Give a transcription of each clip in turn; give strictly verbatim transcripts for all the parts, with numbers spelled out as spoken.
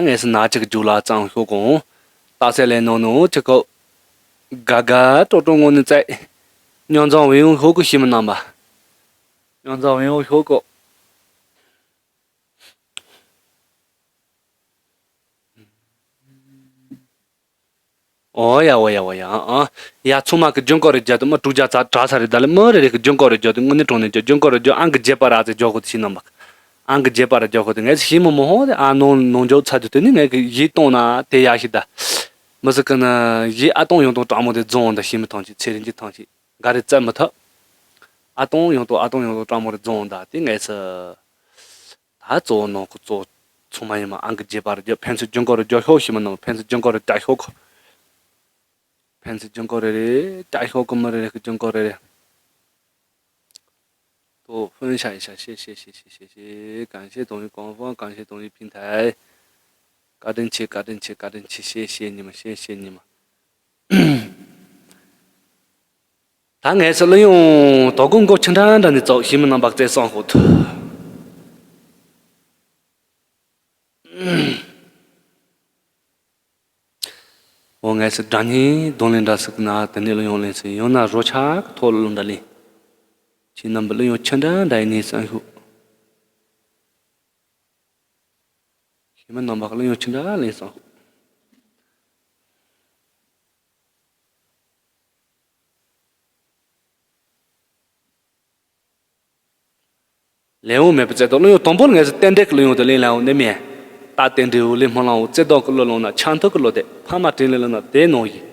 ངས་སུ་ན་ཅིག་རྒྱུགས་ལ་གཙང་ཤོག་གོང་། རྟགས་གསལ་ལས་ནང་ནང་ཅིག་གོ། ག་ག་ཏོ་ཏོ་ངོ་ནི་ཙའི། སྙོན་རྫོང་བེའུ་ཤོག་གོ་ཤི་མི་རྣམ་པ། སྙོན་རྫོང་བེའུ་ཤོག་གོ། ཨོ་ཡ་ཨོ་ཡ་ཨོ་ཡ་ཨ། ཡ་ཚང་མ་གི་རྒྱུན་སྐོར་རེ་རྒྱབ་དུ་མི་དྲུག་བརྒྱ་ཙ་དྲག་ས་རེད། ད་ལེ་མི་རེ་རེ་གི་རྒྱུན་སྐོར་རེ་རྒྱབ་དུ་དངོས་གནས་དྲང་གནས་རྒྱུ་རྒྱུན་སྐོར་རེ་རྒྱབ། ཨང་གི་རྒྱས་པ་ར་ཙེ་རྒྱོ་ཁོ་དེ་ཤི་ནམ་བག་ཨང་གི་རྒྱས་པ་ར་རྒྱོ་ཁོ་དེ་ངས་ཤི་མི་མོ་ཧོ་དེ་ཨ་ནོ་ནོ་འཇོག་ཚ་དུ་དེ་ནི་ངས་གི་ཡིད་གཏོང་ན་དེ་ཡ་ཤི་ད། མི་སི་ཀི་ན་ཡིད་ཨ་གཏོང་ཡོང་དོ་དྲང་མོ་དེ་རྫོང་ད་ཤི་མི་ཐང་ཆི་ཚེ་རིང་གི་ཐང་ཆི་ག་རེ་བཙལ་མི་ཐུབ། ཨ་གཏོང་ཡོང་དོ་ཨ་གཏོང་ཡོང་དོ་དྲང་མོ་རེ་རྫོང་ད་དེ་ངས་སི། ད་གཙོ་བོ་ནང་ཁོ་གཙོ་བོ་ཚང་མ་ཡིན་མ་ཨང་གི་རྒྱས་པ་རེ་རྒྱབ། ཕན་ཚུན་རྒྱུན་སྐོར་རེ་རྒྱོ་ཤོག་ཤི་མི་ནང་ཕན་ཚུན་རྒྱུན་སྐོར་རེ་རྒྱ་ཤོག་གོ། ཕན་ཚུན་རྒྱུན་སྐོར་རེ་རེ་རྒྱ་ཤོག་གོ་མི་རེ་རེ་གི་རྒྱུན་སྐོར་རེ་རེ། ཏོ་ཧྥུན་ཤ་ཡི་ཤ་ཤེ་ཤེ་ཤེ་ཤེ་ཤེ་ཤེ། ཀན་ཤེ་དོང་ཡི་ཀོང་ཧྥང་ཀན་ཤེ་དོང་ཡི་ཕིན་ཐའི། བཀའ་དྲིན་ཆེ་བཀའ་དྲིན་ཆེ་བཀའ་དྲིན་ཆེ། ཤེ་ཤེ་ཉི་མ་ཤེ་ཤེ་ཉི་མ། ད་ངས་སུ་གླུ་དབྱངས་དོ་དགོང་མགོ་ཆུ་འདྲ་འདྲ་ནས་ཙོག་ཤི་མི་རྣམ་པ་བརྩེ་སོང་ཧོ་ཐུ། འོ་ངས་སུ་དགྲ་གཉེན་གདོང་ལེན་འདྲ་སུ་ན་དེ་ནས་གླུ་དབྱངས་ལེན་སུ་ཡང་ན་རོ་ཆག་གི་ཐོག་གླུ་འདྲ་ལེན། ཁྱེད་རྣམ་པ་གླུ་དབྱངས་ཆུ་འདྲ་འདྲ་ཡིན་ནས་སང་ཤུ། ཤི་མི་རྣམ་པ་གླུ་དབྱངས་ཆུ་འདྲ་ལེན་སང་ཤུ། ལེའུ་མེད་པའི་རྩེ་ཏོག་གླུ་དབྱངས་དང་པོར་ངས་སུ་རྟེན་འབྲེལ་གྱི་གླུ་དབྱངས་དུ་ལེན་ལའོ་ནི་མེད། ད་རྟེན་འབྲེལ་འུ་ལེ་སྨོན་ལམ་འུ་རྩེ་ཏོག་གི་གླུ་ལོང་ན་ཆང་ཐུག་གི་གླུ་དེ་ཕ་མ་དྲིན་ལས་ལོ་ན་དེ་ནོ་ཡིན།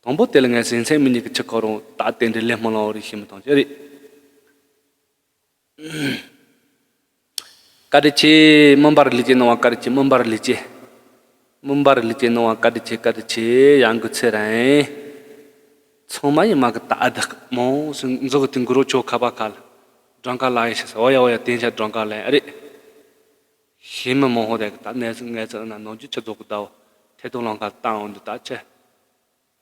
དང་པོ་དེ་ལ་ངས་སུ་མཚན་མི་གཉིས་ཀྱི་ཆུ་ཁོ་རང་ད་རྟེན་འབྲེལ་ལེ་སྨོན་ལམ་འུ་རེ་ཤི་མི་ཐང་ཆེ་རེད། བཀའ་དྲིན་ཆེ། མུན་པར་ལི་ཅེ་ནང་བ་བཀའ་དྲིན་ཆེ། མུན་པར་ལི་ཅེ། མུན་པར་ལི་ཅེ་ནང་བ་བཀའ་དྲིན་ཆེ་བཀའ་དྲིན་ཆེ། ཡང་གི་ཚེ་རིང་། ཚང་མ་ཡི་མ་གི་ད་ཨ་དག་མོ་སུ་འཛུག་གི་དུས་འགུ་རོ་ཆོ་ཁ་པ་ཁ་ལ། སྒྲོང་ཁ་ལ་ཡི་ཤ་ས་འོ་ཡ་འོ་ཡ་བསྟན་ཤ་སྒྲོང་ཁ་ལ་ཡ་རེད། ཤི་མི་མོ་ཧོ་དེ་གི་ད་གནས་སུ་ངལ་ཚ་ན་ནོར་རྒྱུ་ཆུ་རྫོགས་གི་ཟླ་བོ་ཐེ་ཐོ་ལོང་ཁ་བཏང་འོང་དུ་ད་ཆེ།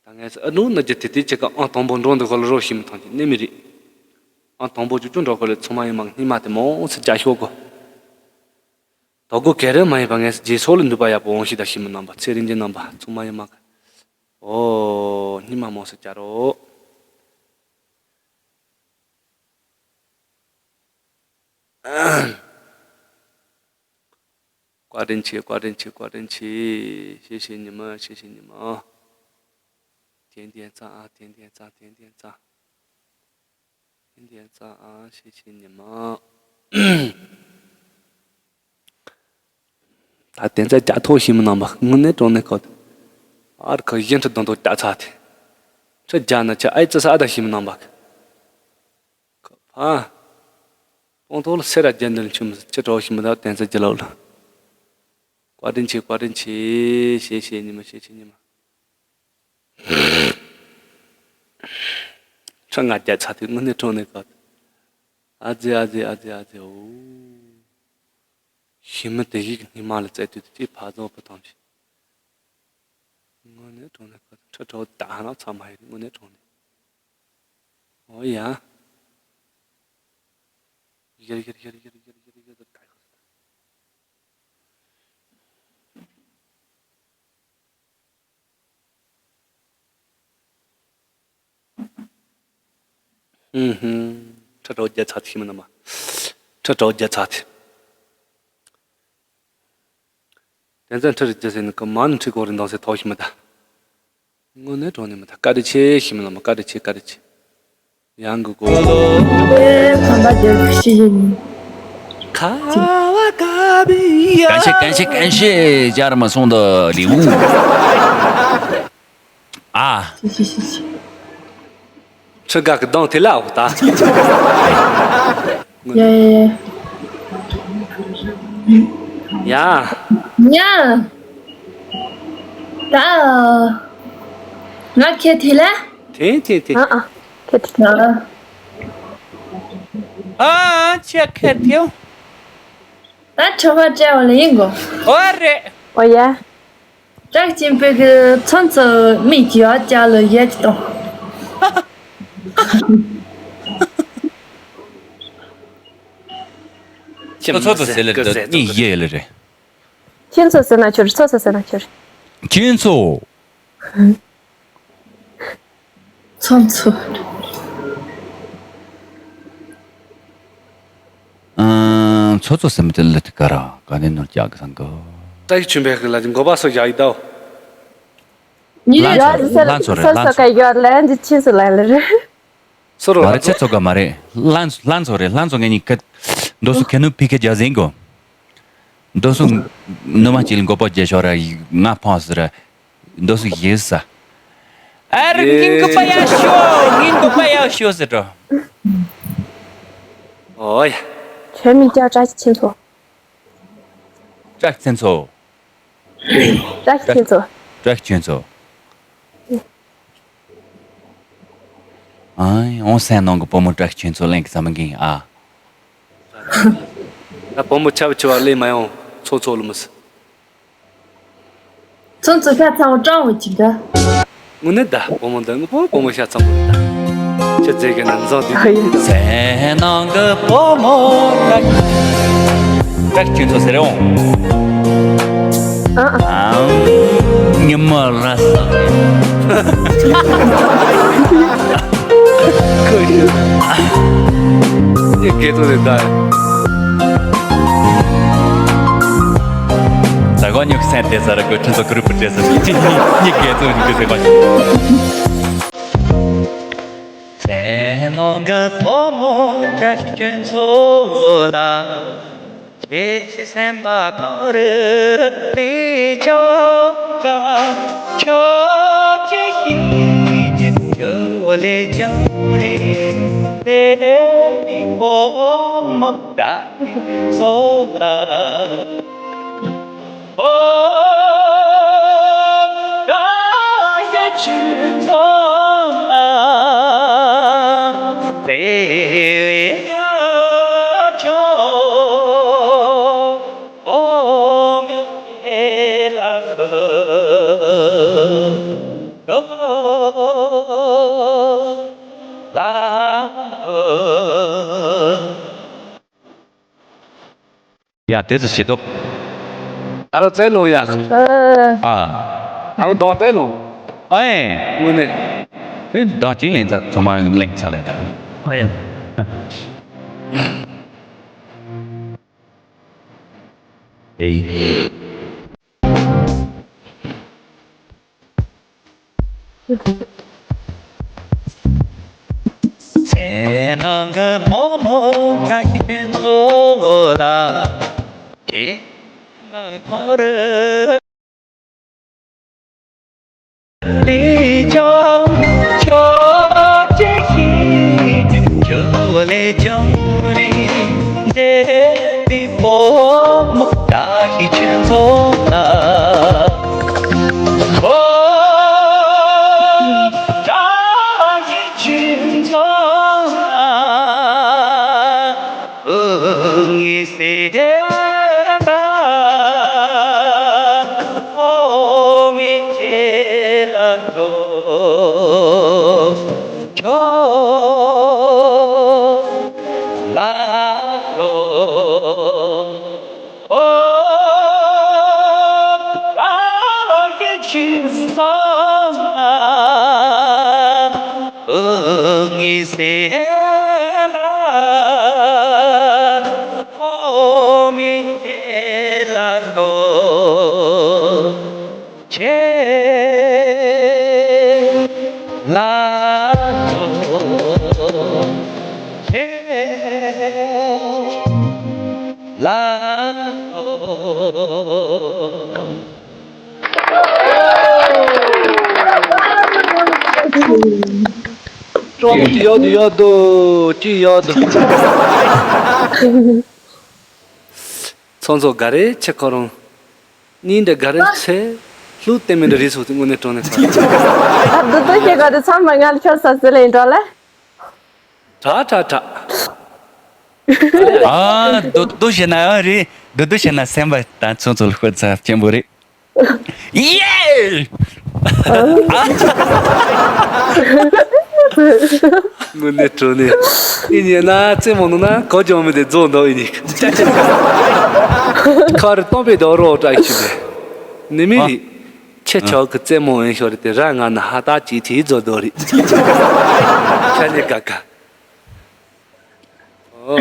ད་ངས་ཨ་ནུ་ན་རྒྱུ་དེ་དེ་ཅི་ག་ཨང་དང་པོ་འགྲོ་འདི་ཁོ་ལ་རོ་ཤི་མི་ཐང་ཅི་ནི་མི་རེད། ཨང་དང་པོ་ཅུ་ཅུ་འགྲོ་ཁོ་ལ་ཚང་མ་ཡི་མང་སྙི་མ་དེ་མོ་སི་རྒྱ་ཤོག་གོ། དོ་གོ་གེ་རེ་མ་ཡིན་པ་ངས་རྗེས་སོགས་ལ་འདུས་པ་ཡག་པོ་འོང་ཤི་ད་ཤི་མི་རྣམ་པ་ཚེ་རིང་གི་རྣམ་པ་ཚང་མ་ཡི་མང་གི། ཨོ་སྙི་མ་མོ་སི་རྒྱ་རོ། བཀའ་དྲིན་ཆེ་བཀའ་དྲིན་ཆེ་བཀའ་དྲིན་ཆེ། ཤེས་ཤེས་ཉི་མ་ཤེས་ཤེས་ཉི་མ། ཏན་ཏན་ཙང་ཨ་ཏན་ཏན་ཙང་ཏན་ཏན་ཙང་། ཏན་ཏན་ཙང་ཨ་ཤེས་ཤེས་ཉི་མ། ད་དེ་ཚ་རྒྱ་ཐོག་ཤི་མི་རྣམ་པ་དངོས་གནས་དྲང་གནས་ཁོ། ཨར་ཁོ་གཞན་ཁྲི་དང་དུ་རྒྱ་ཚ་དེ། ཁྲི་རྒྱ་ན་ཆ་ཨའི་ཙི་ས་ཨ་ད་ཤི་མི་རྣམ་པ། ཁོ་ཕ། སྤོང་ཐོག་ལ་སེ་ར་རྒྱ་འདིར་ཆུ་མི་ཅི་གྲོགས་ཤི་མི་ད་དེ་ཚ་རྒྱ་ལོ་ལ། བཀའ་དྲིན་ཆེ་བཀའ་དྲིན་ཆེ། ཤེས་ཤེས་ཉི་མ་ཤེས་ཤེས་ཉི་མ། ཁྲི་ལྔ་བརྒྱ་ཚ་དེ་དངོས་གནས་དྲང་གནས་ཁོ། ཨ་ཙི་ཨ་ཙི་ཨ་ཙི་ཨ་ཙི་ཨོ། ཤི་མི་དེ་ཡིག་སྙིང་མ་ལ་བཙལ་དུས་དེ་ཅིག་ཕ་བཟང་བུ་དང་ཅི། དངོས་གནས་དྲང་གནས་ཁོ་ཁྲི་ཁྲོ་ད་ཧ་ན་ཚ་མ་ཡིན་དངོས་གནས་དྲང་གནས། ཨོ་ཡ། ཡར་ཡར་ཡར་ཡར་ཡར་ཡར་ཡར་ད་ཡོད། ཧུམ་ཧུམ། ཁྲི་ཁྲོ་རྒྱ་ཚ་ཐི་མི་ན་མ། ཁྲི་ཁྲོ་རྒྱ་ཚ་ཐི། དེ་ཚན་ཁྲི་རི་རྒྱ་ཟེར་ནི་ཀ་མ་ནི་ཁྲི་གོ་རི་འདང་སེ་ཐོག་ཤི་མི་ད། དངོས་གནས་དྲང་ནི་མི་ད་བཀའ་དྲིན་ཆེ་ཤི་མི་ན་མ་བཀའ་དྲིན་ཆེ་བཀའ་དྲིན་ཆེ། ཡང་གི་གོ། ཨེ་ཁམས་པ་དེར་ཁུ་ཤི་ཡིན། ཁ་བ་ཀ་བི་ཡ། ཀན་ཤེ་ཀན་ཤེ་ཀན་ཤེ་ཇར་མ་སོང་ད་ལི་ཝུ། ཨ། ཤི་ཤི་ཤི་ཤི། ཁྲི་ག་གི་གདོང་དེ་ལ་འོ་ད། ཡ་ཡ་ཡ། ཡ། ཡ། ད། ང་ཁྱེད་དེ་ལ། དེ་དེ་དེ། ཨ་ཨ། ཁྱེད་དེ་ལ། ཨ་ཁྱེད་ཁྱེད་དེ། ད་ཁྲོ་བ་བྲལ་བ་ལ་ཡིན་གོ། ཨོ་རེད། ཨོ་ཡ། སྐྲག་ཅིང་པོའི་གི་ཚོན་ཚོ་མིག་གི་ཡ་ལ་ཡ་ཅི་དང་། ཁྱེད་ཚོ་ཚོ་ཟེར་ལེ་རེད་གཉིས་ཡེ་ལེ་རེད། ཁྱོད་ཚོ་ཟེར་ན་ཁྱོད་རེད། ཚོ་ཚོ་ཟེར་ན་ཁྱོད་རེད། ཁྱོད་ཚོ། ཚོ་ཚོ། ཨ། ཚོ་ཚོ་ཟེར་མི་དེ་ལ་དེ་ག་ར་ག་ནས་ནོར་རྒྱག་གི་སང་གོ། ད་ཡི་ཆུན་པའི་གི་ལ་འགོ་པ་སོ་རྒྱག་ཡི་ད། ཉི་ལྷན་ཚོ་རེད། ལྷན་ཚོ་རེད། ལྷན་ཚོ་རེད། ལྷན་ཚོ་ག་ཡོད་ལན་འདི་ཆིན་སུ་ལན་ལ་རེད། སོ་རོ་མ་རེད། ལྷན་ཚོ། ཚེ་ཚོ་ག་མ་རེད། ལྷན་ལྷན་ཚོ་རེད། ལྷན་ཚོ་ངེད་གཉིས་ཀ་འདོ་སུ་ཁེ་ནུ་ཕི་ཁེ་རྒྱ་ཟིན་གོ། འདོ་སུ་ནུ་མ་ཅིལ་མགོ་པོ་རྒྱལ་ཤོར་ར་ང་ཕོངས་ཟེར་ར། འདོ་སུ་ཡིས་ས། ཨ་རི་ངིན་གོ་པ་ཡ་ཤོ། ངིན་གོ་པ་ཡ་ཤོ་ཟེར་འགྲོ། ཨོ་ཡ། ཁྱོད་མི་སྐྱ་བཀྲ་ཤིས་ཆེན་ཚོ། བཀྲ་ཤིས་ཆེན་ཚོ། བཀྲ་ཤིས་ཆེན་ཚོ། བཀྲ་ཤིས་ཆེན་ཚོ། ཨ། ཡོང་སེམས་ནང་གི་བུ་མོ་བཀྲ་ཤིས་ཆེན་ཚོ་གླེང་གི་ས་མི་འགིན་ཨ། ད་བུ་མོ་ཆབ་ཆེ་བ་ལས་མ་ཡོང་ཚོ་ཚོ་ལ་མི་སྲིད། ཚོ་ཚོ་ཤ་ཚ་བོ་སྤྲང་བོ་ཅིག་ག་དངོས་གནས་ད་བུ་མོ་འདི་ངོ་བོ་བུ་མོ་ཤ་ཚ་བོ་རེད་ད། ཆུ་རྫས་ཀྱི་ནང་འཛག་དུས། ཟས་ནང་གི་བུ་མོ་ལ། བཀྲ་ཤིས་ཆེན་ཚོ་ཟེར་རེ་འོང་། ཨ། ཉི་མ་ར་ས། ཁོ་ཡི་ངས་དགེ་ཚོ་རེད་ད། ད་གོ་ཉུག་སེན་ཏེ་ས་ར་གོ་ཁྲིན་ཚོ་གུ་རུབ་ཏེ་ས་ཉི་ཉི་དགེ་ཚོ་ཉུག་ཏེ་ས་གོ། སེ་ནོ་ག་པོ་མོ་ཀྲ་ཅུན་ཚོ་ལ། ཁྱེད་ཀྱི་སེམས་པ་གང་རུ་ལས་ཆོག་ག་ཆོག་ཅི་ཞིག་ཆོག་ལས་ཀྱང་རེད་དེ་ནས་མི་ཁོ་མོ་ད་སོ་ལ་ཨོ་ཀ་ཡ་ཆུ་ཚོ་ལ་དེ་བས་ཡ་ཆོག་ཨོ་མི་ལ་ལོ། ཡ་དེ་ཚོ་ཞེ་དོ། ཨ་རོ་ཙེ་ལོ་ཡ། ཨ། ཨ་རོ་དོ་ཏེ་ལོ། ཨེ། དངོས་གནས། དེ་དོ་ཅི་ལེན་ཚ་ཚོ་མ་ལེན་ཚ་ལེན་ཚ། ཨེ། ཨེ། སེ་ནང་གི་མོ་མོ་ཀ་ཤི་ནོ་ལ། ཨེ། ང་ཁོ་རེ། ལས་ཀྱང་ཆོག་ཅེས་ཤིག་ཆོག་ལས་ཀྱང་རེད། འདས་པའི་བུ་མོ་བཀྲ་ཤིས་ཆོས་ཚོགས་ལ། ཨོ། བཀྲ་ཤིས་ཆོས་ཚོགས་ལ། ངའི་སེམས་པ་ཨོ་མི་ཁྱེད་ལ་འགྲོ་ཆོག་ལ་འགྲོ། ཨོ་ཨ་ཁྱེད་ཁྱེད་སང་ཨ། ངའི་སེམས་ལ་ཨོ་མི་ཁྱེད་ལ་འགྲོ་ཁྱེད་ལ་འགྲོ་ཁྱེད་ལ་འགྲོ། ཅི་ཡག་འདུག་ཅི་ཡག་འདུག་ཚོང་ཚོགས་ག་རེ་ཆེ་ཁོ་རང་གཉིས་འདྲ་ག་རེ་ཆེ་ལྷུ་ལྟད་མོ་འདྲ་རེད་སོང་ཙི་དངོས་གནས་དྲང་གནས་ཁ་ད་བདུད་བདུད་ཞེ་ག་དུ་ཚང་མ་ང་ལ་ཁྱོད་ས་ཟི་ལ་ཡིན་འགྲོ་ལ། དྲག་དྲག་དྲག་ཨ་བདུད་བདུད་ཞེ་ན་ཨ་རེད། བདུད་བདུད་ཞེ་ན་སེམས་པ་དང་ཚོང་ཚོགས་ལ་ཤོད་ཚ་ཆེན་པོ་རེད། ཡེ། དངོས་གནས་དྲང་གནས། ཨི་ཉེ་ན་རྩེད་མོ་ནང་ན་གོ་ཅོང་མི་དེ་རྫོགས་འདུག་ཨི་ཉེ། ཁ་རི་སྟོང་པའི་དོ་རོ་ཏྲ་ཁྱི་དེ། ནི་མི་རེད། ཁྱེད་ཆོག་གི་རྩེད་མོ་ཡིན་ཤོར་དེ་ར་ང་ན་ཧ་ཏ་ཅི་ཐི་རྫོགས་འདུག་རེད། ཁ་ནས་ག་ག་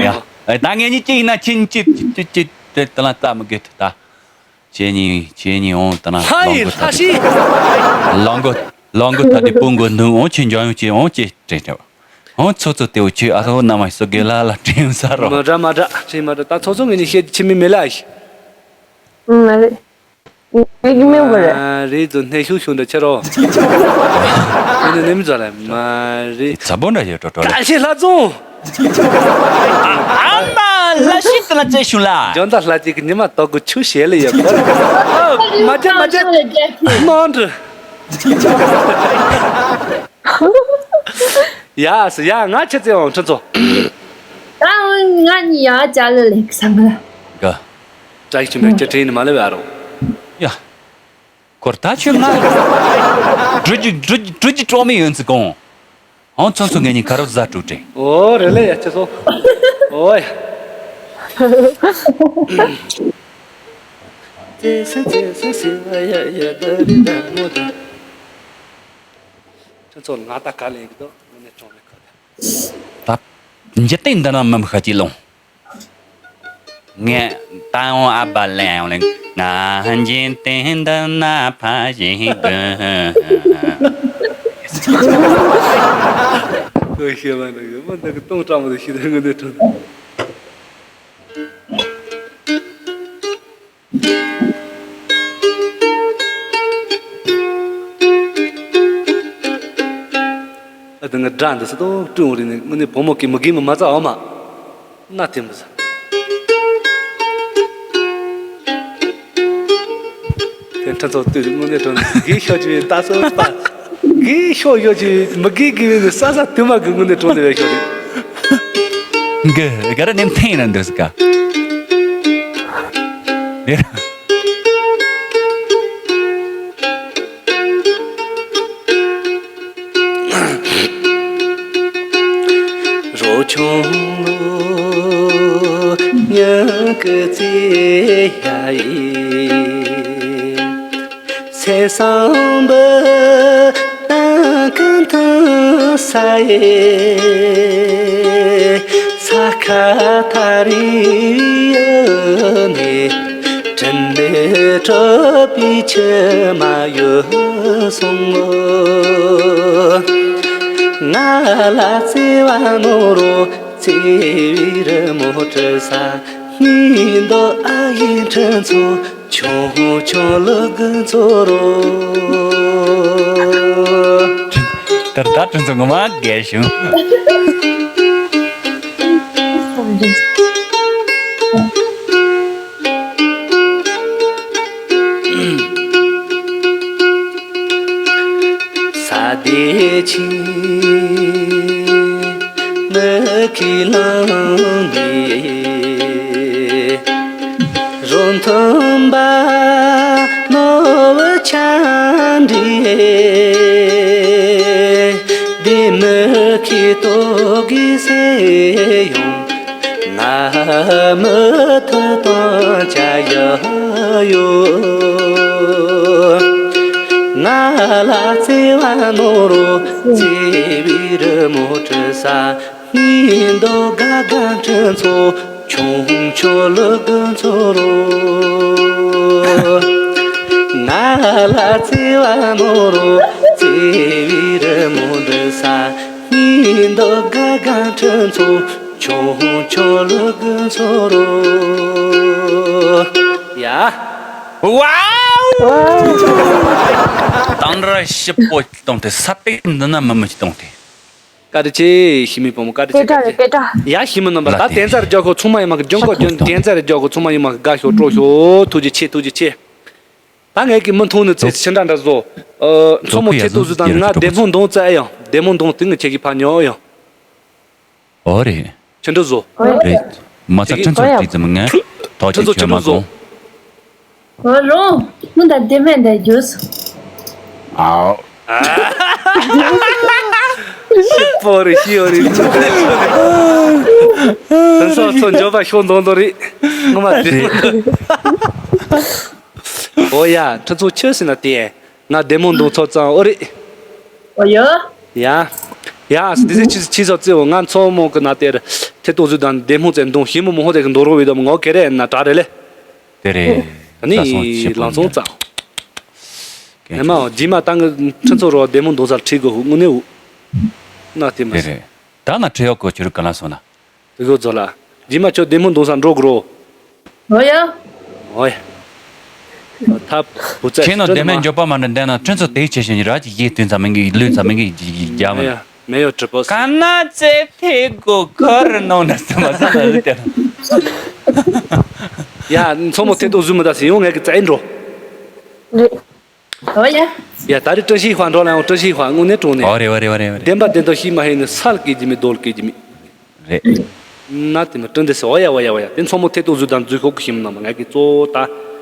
ཡ། ཨེ། ད་ངེད་གཉིས་གཅིག་ཡིན་ན་ཁྱེད་གཉིས་གཅིག་གཅིག་གཅིག་དེ་དེ་ལ་ལྟ་མི་དགོས་ད། ཁྱེད་གཉིས་ཁྱེད་གཉིས་འོང་དེ་ན་ལྷ་ཡི་ལྷ་ཤི། ལོང་གོ་ལོང་གོ་ད་དེ་སྤུན་གོ་འདུག་འོང་ཁྱེད་འཇོན་ཡོང་ཁྱེད་འོང་ཁྱེད་དྲན་དྲན་འོང་ཚོ་ཚོ་དེ་འོ་ཁྱེད་ཨ་ཧོ་ན་མ་སོ་དགེ་ལ་ལ་དྲན་ས་རོ། མ་འདྲ་མ་འདྲ་ཁྱེད་མ་འདྲ་ད་ཚོ་ཚོ་ངེད་གཉིས་ཤེད་ཁྱེད་མི་མེད་ལ་ཤི། ང་རེད། ངས་ཀྱི་མིང་བོ་རེད། མ་རེད་དུ་སྣེ་ཤུགས་ཤུགས་འདྲ་ཆེ་རོ། ཨ་ནི་ནེམ་ཛ་ལ་མ་རེད། ཚ་པོ་འདྲ་ཡོད་འགྲོ་འགྲོ་རེད། བཀྲ་ཤིས་ལྷ་རྫོང་། ཨ་མ་ལ་ཤི་དེ་ལ་བཙལ་ཤུ་ལ། འཇོན་ད་ལྷ་གཅིག་གི་ཉི་མ་དོག་གི་ཆུ་ཞལ་ལ་ཡོད་གོ། མ་བྱ་མ་བྱ། ནོན་ཏྲི། ཡ་སི་ཡ་ང་ཆེ་ཚེ་འོང་ཁྲི་ཚོ། ད་ང་གཉིས་ཡ་ཅ་ལ་ལེགས་སམ་ལ། ག་བཀྲ་ཤིས་ཆེན་པོའི་སྐྱ་ཕྲེང་ནི་མ་ལེ་བའི་ཨ་རོ། ཡ། ཁོར་ད་ཆོས་ང་འགྲོ་རྒྱུ་འགྲོ་རྒྱུ་འགྲོ་རྒྱུ་གྲོགས་མེད་ཡོད་ཚི་གོང་། ཧང་ཚོ་ཚོ་ངེད་གཉིས་ཁ་རོག་ཟ་དྲུག་དྲན། ཨོ་རེ་ལེ་ཡ་ཆེ་སོ། ཨོ་ཡ། ཁྱོད་ཚོ་ང་ད་ག་ལེན་གི་འདུག་ངོ་ནས་གྲོང་མེད་ཁ་ད། ད་འཇིག་རྟེན་འདི་ན་མི་མི་ཤ་ཅིག་ལོང་། ངས་ད་ཡང་ཨ་བ་ལན་ཡང་ལན་ང་འཇིག་རྟེན་འདི་ན་ཕ་ཞིག་དགོས། ཁོས་ཤེས་མ་འདུག་ཡོད་མ་འདུག་གི་སྟོང་སྤྲང་མོ་དེ་ཤི་དེ་ངོ་ནས་གྲོང་། ཨ་ད་ང་དགྲ་འདི་ས་ཏོག་ཀྲུང་རི་ནས་དངོས་གནས་བུ་མོ་གི་མི་དགེ་མི་མ་རྩ་འོ་མ་ན་དེ་མི་ཟ། དེ་ཕྲན་ཚོགས་དུས་དངོས་གནས་དྲང་གནས་དགེ་ཤོག་ཅིག་ད་སོ་པ་དགེ་ཤོག་ཤོག་ཅིག་མི་དགེ་དགེ་བའི་ནི་ས་ས་དུ་མ་གི་དངོས་གནས་དྲང་གནས་བས་ཤོག་རེད། གི་ག་ར་ནེམ་ཐེན་ཡིན་ན་འདོད་ཀ། རོ་ཆུང་ལོ་ཉག་གི་རྩེ་ཡ་ཡིན། སེམས་བསམ་པའི་ནང་གི་མཐུན་ས་ཡི་ས་ཁ་ཐ་རི་ཡོད་ནས། དྲིན་ལས་གྲུབ་པའི་ཕྱི་མ་ཡོད་སོང་ངོ་། ང་ལ་བརྩེ་བ་ནོར་རོ་བརྩེ་བའི་རི་མོ་བྲི་ས། སྙིང་འདོད་ཨ་ཡེ་ཕྲན་ཚོ་ཆུང་ཆུང་ལུ་གུ་ཚོ་རོ། ད་ད་ཕྲན་ཚོ་ངོ་མ་རྒས་བྱུང་། ས་དེ་ཆེ་མི་ཁས་ལངས་ནས། རོ་མཐུན་པ་ནོར་བུ་ཆ་འདྲི། བདེ་མི་ཁའི་ལྟོ་གོས་ཟས་ཡོང་། ང་མུ་མཐུད་གཏོང་བྱ་ཡི་ཡོད། ང་ལ་བརྩེ་བ་ནོར་རོ་བརྩེ་བའི་རི་མོ་བྲི་ས། སྙིང་འདོད་དགའ་དགའ་ཕྲན་ཚོ་ཆུང་ཆུང་ལུ་གུ་ཚོ་རོ། ང་ལ་བརྩེ་བ་ནོར་རོ་བརྩེ་བའི་རི་མོ་འདི་ས། སྙིང་འདོད་དགའ་དགའ་ཕྲན་ཚོ་ཆུང་ཆུང་ལུ་གུ་ཚོ་རོ། ཡ། ཝའོ། དང་ར་ཞིབ་པོ་གཏོང་སྟེ་ས་པེག་འདི་ན་མི་མི་གཏོང་སྟེ། བཀའ་དྲིན་ཆེ། ཞི་མི་བུ་མོ་བཀའ་དྲིན་ཆེ། སྐད་གྲགས་རེད། སྐད་གྲགས། ཡ་ཞི་མི་རྣམ་པ། ལ་ད་དེ་བསྟན་རྩ་རེ་རྒྱག་ཁོ་ཚང་མ་ཡིན་མ་གི་རྒྱུན་ཁོ་རྒྱུན་བསྟན་རྩ་རེ་རྒྱག་ཁོ་ཚང་མ་ཡིན་མ་གི་དགའ་ཤོག་སྤྲོ་ཤོག་ཐུགས་རྗེ་ཆེ། ཐུགས་རྗེ་ཆེ། ད་ངས་ཀྱི་མི་མཐོང་ནི་ཚེ་ཕྱི་འདྲ་འདྲ་བཟོ། ཨ། མཚོ་མོ་ཁྱེད་ཏུ་བཟོ་དང་ང་བདེ་མོ་འདོང་བཙལ་ཡང་བདེ་མོ་འདོང་དེ་ངས་ཁྱེད་ཀྱི་ཕ་ཉོ་ཡང་། ཨོ་རེད། ཕྱི་འདྲ་བཟོ། རེད། མ་ཚ་ཁྱེད་ཀྱི་ཁྲིམས་ཚོགས་ཁྲིམས་ཚོགས་དེ་ཙམ་ངས་ཐོག་ཁྱེད་ཁྲིམས་ཚོགས་ཁྱོད་མ་ཁྲིམས་བཟོ། དགོངས། ཨོ་རོང་། སྔོན་དང་བདེ་མེད་འདྲ་རྒྱུས། ཨའོ། པོ་རེད། ཤི་ཡོད་རེད། ཁྱོད་ཚོ་ཚོ་འཇོག་པ་ཤོག་མདོག་མདོག་རེད། ངོ་མ་དེ། རེད། ཨོ་ཡ། ཁྱོད་ཚོ་ཁྱོད་ཟེར་ན་དེ། ང་བདེ་མོ་འདུག་ཚོ་ཙང་ཨོ་རེད། ཨོ་ཡ། ཡ། ཡ། འདི་ཟེར་ཁྱི་ཁྱི་ཚོ་ཙེ་འོ། ང་མཚོ་མོ་གི་ན་དེར་ཐེ་ཏོ་ཟུ་དང་བདེ་མོ་ཙེ་འདུག་ཞི་མོ་མོ་ཧོ་དེ་གི་འདུག་རོ་བའི་དམ་ངོ་གེ་རེ་ན་དྲ་རེ་ལེ། དེ་རེད། ཨ་ནི་ལ་སོང་ཆེ་ལང་ཚོང་ཙང་། ངས་མ་འོ་རྗེས་མ་ཏང་གི་ཁྱོད་ཚོ་རོ་བདེ་མོ་འདུག་སར་ཁྲིད་དགོས་ཧུ་དངོས་གནས་འུ། ན་དེ་མ་དེ་ཟེར། རེད། ད་ན་ཁྲིད་ཡོག་གོ་ཆུ་རུ་ག་ལ་སོང་ན། དེ་གོ་ཚོ་ལ། རྗེས་མ་ཁྱོད་བདེ་མོ་འདུག་ས་འགྲོ་དགོས་རོ། ཨོ་ཡ། ཨོ་ཡ། ཐབ་བུ་ཚ་ཁྱེད་ནང་བདེ་མོ་འཇོག་པ་མ་འདྲ་འདན་ན་ཁྱོད་ཚོ་དེ་ཆེ་ཞིང་ར་ཅིག་ཡེ་དུས་ཙམ་མིན་གི་ལུས་ཙམ་མིན་གི་རྒྱ་མ། མེ་ཡོ་གྲི་པོ་ས། ག་ན་ཙེ་ཐེ་གོ་གར་ནོ་ན་ཙམ་ས་ལ་ལུ་ཏེ། ཡ་མཚོ་མོ་ཐེ་ཏོ་ཟུ་མི་ད་སི་ཡོང་ངས་གི་ཙེ་འགྲོ། རེད། ཨོ་ཡ། ཡ་ད་རི་བཀྲ་ཤིས་ཧྭ་འགྲོ་ལ་ཡང་བཀྲ་ཤིས་ཧྭ་དངོས་གནས་དྲུང་ནས། ཨོ་རེ་ཨོ་རེ་ཨོ་རེ་ཨོ་རེ། བདེན་པ་བདེན་ཐོག་ཤི་མ་ཧེ་ནི་སལ་སྐད་ཀྱི་མི་རྡོལ་སྐད་ཀྱི་མི། རེད། ན་དེ་མི་དྲན་དེ་སེ་ཨོ་ཡ་ཨོ་ཡ་ཨོ་ཡ། དེ་མཚོ་མོ་ཐེ་ཏོ་ཟུ་དང་འཛུལ་ཁོག་གི་ཤི་མི་ནང་མ་ངས་ཀྱི་གཙོ་བོ་ད་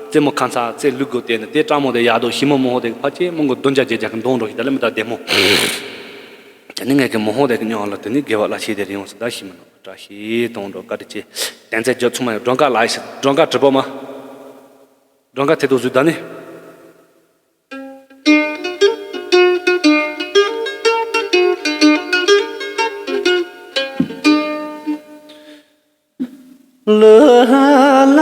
རྩེ་མོ་ཁ་ཚ་རྩེ་ལུག་གོ་དེ་ནི་དེ་སྤྲང་མོ་དེ་ཡ་དོ་ཤི་མོ་མོ་ཧོ་དེ་ཕ་ཆེ་མོ་གི་གདོན་ཇ་ཇེ་ཇ་གི་འདོང་འགྲོ་ཤི་ད་ལེ་མི་ད་བདེ་མོ། དེ་ནི་ངས་ཀྱི་མོ་ཧོ་དེ་གི་ཉོ་ལ་དེ་ནི་དགེ་བ་ལ་ཤི་དེ་རི་ཡོང་སི་ད་ཤི་མི་ནང་བཀྲ་ཤིས་གཏོང་འགྲོ་བཀའ་དྲིན་ཆེ། བསྟན་རྩེ་ཇོ་ཚུགས་མ་ཡོད་སྒྲོན་དཀར་ལ་ཤི་སྒྲོན་དཀར་གྲི་པོ་མ། སྒྲོན་དཀར་ཐེ་ཏོ་ཟུ་ད་ནི། ལ་ལ་ལ་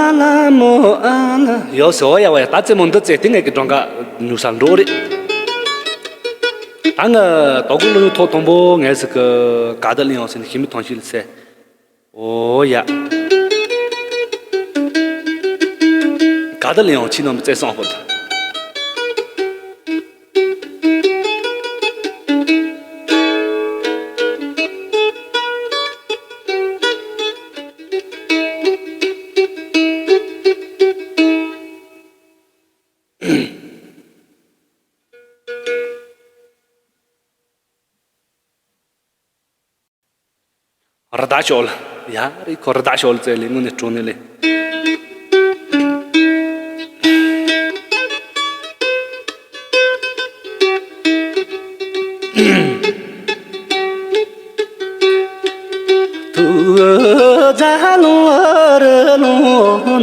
མོ་ཨ་ལ། ཡོ་སི་ཨོ་ཡ་ཨོ་ཡ། ད་རྩེ་མོ་འདི་རྩེ་དེ་ངས་ཀྱི་སྒྲོན་དཀར་ཉུ་ས་འགྲོ་རེད། ད་ང་དོ་གུ་ལུ་ཐོག་དང་པོ་ངས་སི་ཀི་ག་ད་ལི་ཡོང་སི་ནི་ཤི་མི་ཐོང་ཤི་ལི་སེ། ཨོ་ཡ། ག་ད་ལེ་ཡང་ཕྱི་ནང་བཙལ་སོང་ཧོ་ད། རི་དྭགས་ཤོག་ལ། ཡ་རི་ཁོ་རི་དྭགས་ཤོག་ལ་བཙལ་ལེ་དངོས་གནས་སྤྲོ་ནས་ལེ། ཐུ་ཛ་ལོ་རི་ལོ་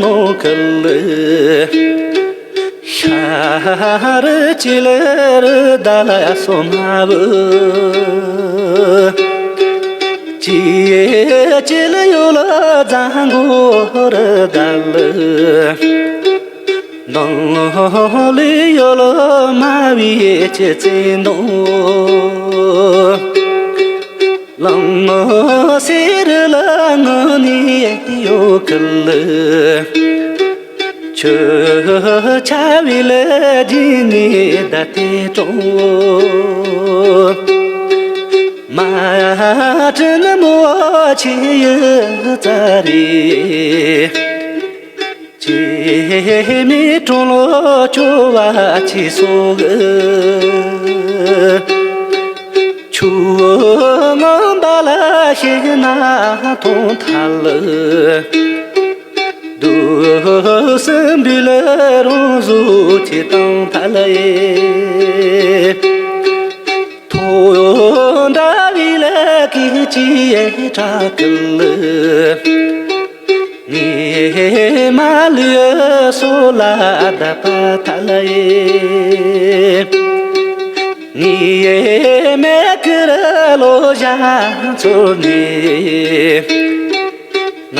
ནོ་ཁ་ལེ། ཤ་རུ་ཅི་ལེ་རུ་ད་ལ་སོ་མ་བུ། ཅི་ཅི་ལེ་ཡོ་ལ་ཛ་གོ་རུ་ད་ལ། ནང་ལེ་ཡོ་ལ་མ་བི་ཅི་ཙི་ནོ། ལང་སེ་རུ་ལ་ངོ་ནི་ཡོ་ཁ་ལེ། ཆུ་ཆ་བི་ལེ་ཇི་ནི་ད་ཏེ་ཏོ། མ་ཏྲི་ན་མོ་ཆི་ཡུ་ཙ་རི། ཅི་མི་ཏྲོ་ལོ་ཅོ་བ་ཅི་སོ་གི། ཆུ་ངམ་བ་ལ་ཤེ་ན་ཐོང་ཐ་ལི། དུ་སེམས་པི་ལེ་རོང་བཟོ་ཅི་བཏང་ཐ་ལི། ཐོ་འདྲ་བི་ལེ་ཀི་ཅི་ཡེ་ཏྲ་ཀི་ལི། ངི་མ་ལི་སོ་ལ་ད་པ་ཐ་ལི། ངི་མེ་ཀི་ར་ལོ་ཞ་ཚོ་ནི། ང་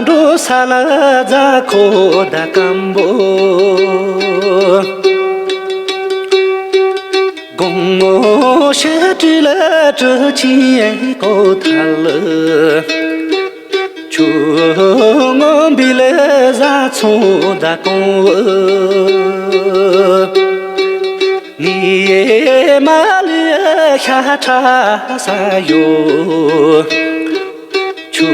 འགྲོ་ས་ལ་རྫ་ཁོ་ད་སྐམ་པོ། དགོང་མོ་ཤི་དྲི་ལ་དྲི་ཆི་ཡེ་གོ་ཐ་ལི། ཆུ་ངོམ་བི་ལེ་རྫ་ཚོ་ད་གོང་བུ། ངི་མ་ལི་ཤ་ཁྲ་ས་ཡོ། ཆུ་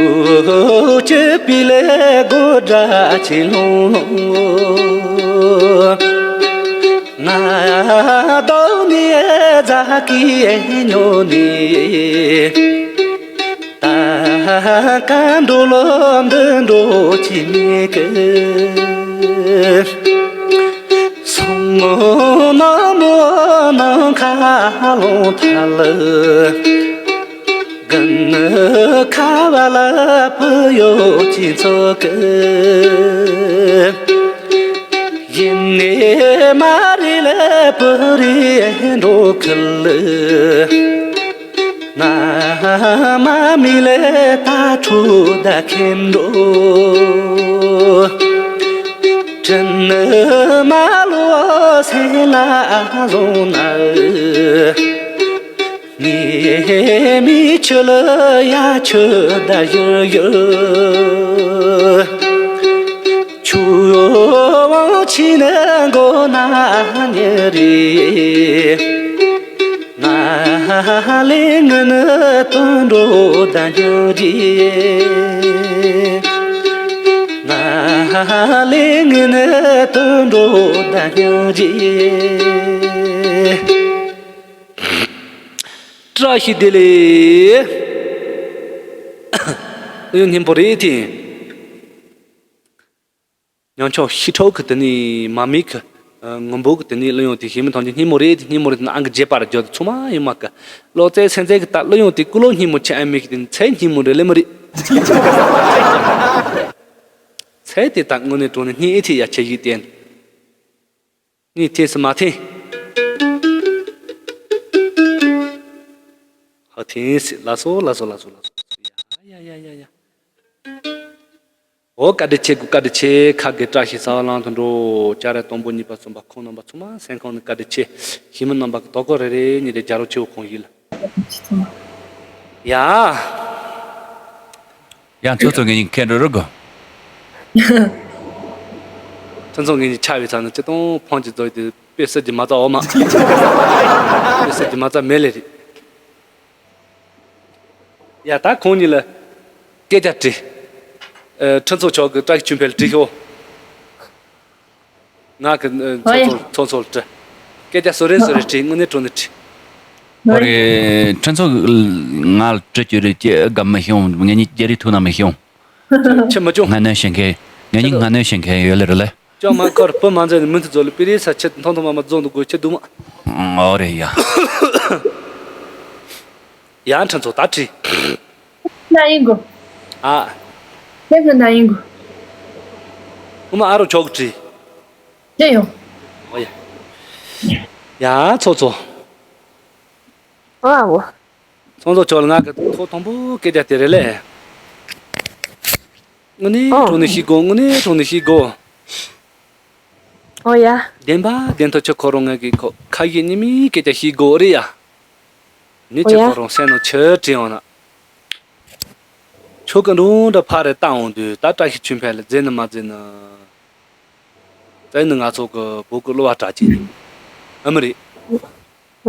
ཅི་པི་ལེ་གོ་དྲ་ཅི་ལོང་ལོང་། ང་དོ་ནི་རྫ་ཀི་ཉོ་ནི། ད་ཀ་འགྲོ་ལོ་འདི་འགྲོ་ཅི་མི་ཀི། སོང་ངོ་ནོ་མོ་ནང་ཁ་ ལོང་ཐ་ལ། གི་ནི་ཁ་བ་ལ་བུ་ཡོད་ཅི་ཚོ་གི། ཡིན་ནི་མ་རེད་ལ་བུ་རེད་འགྲོ་གི་ལ། ན་མ་མི་ལ་ད་ཁྲུ་ད་ཁེམ་འགྲོ། དྲིན་ནི་མ་ལོ་སེ་ལ་ལོང་ན། ངའི་མི་ཆུ་ལ་ཡ་ཆུ་ད་ཡུ་ཡུ། ཆུ་བོ་ཆི་ནི་མགོ་ན་ཉི་རེད། ང་ལེ་ངི་ནི་དོན་འགྲོ་ད་ཉི་རེད། ང་ལེ་ངི་ནི་དོན་འགྲོ་ད་ཉི་རེད། བཀྲ་ཤིས་བདེ་ལེགས། གཡུ་སྙིང་པོ་རེད་དེ། ཉམ་ཆུང་ཤི་ཁྲོ་གི་དེ་ནི་མ་མི་གི་ངུ་འབོད་གི་དེ་ནི་གླུ་དབྱངས་དེ་ཞེ་མི་ཐང་ཆེན་སྙིང་མོ་རེད་དེ། སྙིང་མོ་རེད་དེ་ན་ཨང་གི་རྗེས་པར་བརྗོད་དེ་ཚང་མ་ཡིན་མ་གི། ལོ་ཙེ་སེན་ཙེ་གི་ད་གླུ་དབྱངས་དེ་ཀུ་ལོ་སྙིང་མོ་ཆེ་ཨ་མི་གི་དེ་ཚེ་སྙིང་མོ་རེད་ལེ་མི་རེད། ཚེ་དེ་ད་དངོས་གནས་དྲང་གནས་སྙིང་ཨེ་ཐེ་ཡ་ཆེ་ཡིག་དེ། ངས་ཐེངས་སུ་མ་ཐེངས། ཧ་ཐེངས་སི་ལ་སོ་ལ་སོ་ལ་སོ་ལ་སོ། ཡ་ཡ་ཡ་ཡ། འོ་བཀའ་དྲིན་ཆེ་གུ་བཀའ་དྲིན་ཆེ། ཁ་དགེ་བཀྲ་ཤིས་ས་བ་ལང་དུ་འགྲོ། བྱ་ར་དང་པོ་གཉིས་པ་གསུམ་པ་ཁོང་རྣམ་པ་ཚང་མ་སེམས་ཁོང་ནས་བཀའ་དྲིན་ཆེ། ཞི་མི་རྣམ་པ་གི་དོ་ཀོ་རེ་རེ་ཉིད་དེ་རྒྱ་རོ་ཆེ་བོ་ཁོང་ཡིན་ལ། ཡ། ཡང་ཚོ་ཚོ་ངེད་གཉིས་ཁེ་འགྲོ་རུ་དགོ། ཚོ་ཚོ་ངེད་གཉིས་ཆ་བའི་ཚ་ན་ཅི་དང་ཕོན་གྱི་རྫོགས་དེ་དཔེ་སྲིད་ཀྱི་མ་རྩ་འོ་མ། དཔེ་སྲིད་ཀྱི་མ་རྩ་མེད་ལེ་རེད། ཡ་ད་ཁོང་གཉིས་ལ་སྐད་ཆ་དྲིས། ཨ། ཁྲི་ཚོ་མཆོག་གི་བཀྲ་ཤིས་ཆོས་འཕེལ་དྲིས་ཤོག་ང་གི་ཨ། ཚོ་ཚོ་ཚོ་ཚོ་ལ་དྲི། སྐད་ཆ་སོ་རེ་སོ་རེ་དྲི། དངོས་གནས་དྲང་གནས་དྲི། ཧོ་རེ། ཁྲི་ཚོ་ང་ལ་དྲི་རྒྱུ་རེད་ཀྱི་ཨ་དགའ་མི་ཤོང་། ངེད་གཉིས་རྒྱ་རི་ཐུག་ན་མི་ཤོང་། ཆི་མི་ཅུང་། ང་ནི་ཤེས་མཁན། ངེད་གཉིས་ང་ནི་ཤེས་མཁན་ཡོད་ལེ་རེད་ལེ། ཅང་མ་ཁར་བུ་མ་འཛེམ་ནས་མུ་མཐུད་རྫོགས་ལ་པི་རི་ས་ཆེད་མཐོང་ཐོང་མ་མ་རྫོགས་འདུག་དགོས་ཆེ་འདུག་མ། ཨོ་རེད་ཡ། ཡང་ཁྲི་ཚོ་ད་དྲི། ན་ཡིན་གོ། ཨ། ཁྱེད་ཀྱི་ན་ཡིན་གོ། ངོ་མ་ཨ་རོ་ཆོག་དྲི། དྲི་ཡོང་། ཨོ་ཡ། ཡ་ཚོ་ཚོ། ཨ་འོ། ཚོང་ཚོ་ཆོག་ལ་ང་གི་ཐོག་དང་པོ་སྐད་ཆ་དེ་རེད་ལེ། དངོས་གནས་ཨོ། དྲང་གནས་ཤིག་དགོ། དངོས་གནས་དྲང་གནས་ཤིག་དགོ། ཨོ་ཡ། བདེན་པ་བདེན་ཐོག་ཆོས་ཁོ་རང་ང་གི་ཁོ་ཁ་ཡིག་ཉི་མའི་སྐད་ཆ་ཤིག་དགོ་རེད་ཡ། ནི་ཨོ་ཡ། ཆོས་ཁོ་རང་སེམས་ནང་ཆོས་དྲན་འོང་ན། ཆོས་ཀྱི་འགྲོ་འདྲ་ཕ་རེ་བཏང་འོང་དུས་ད་བཀྲ་ཤིས་ཆོས་འཕེལ་ལ་མཛེས་ནི་མ་མཛེས་ནི། བཙལ་ནི་ང་ཚོ་གི་བོད་ཀྱི་གླུ་བ་གྲགས་ཅན་ཨ་མི་རེད།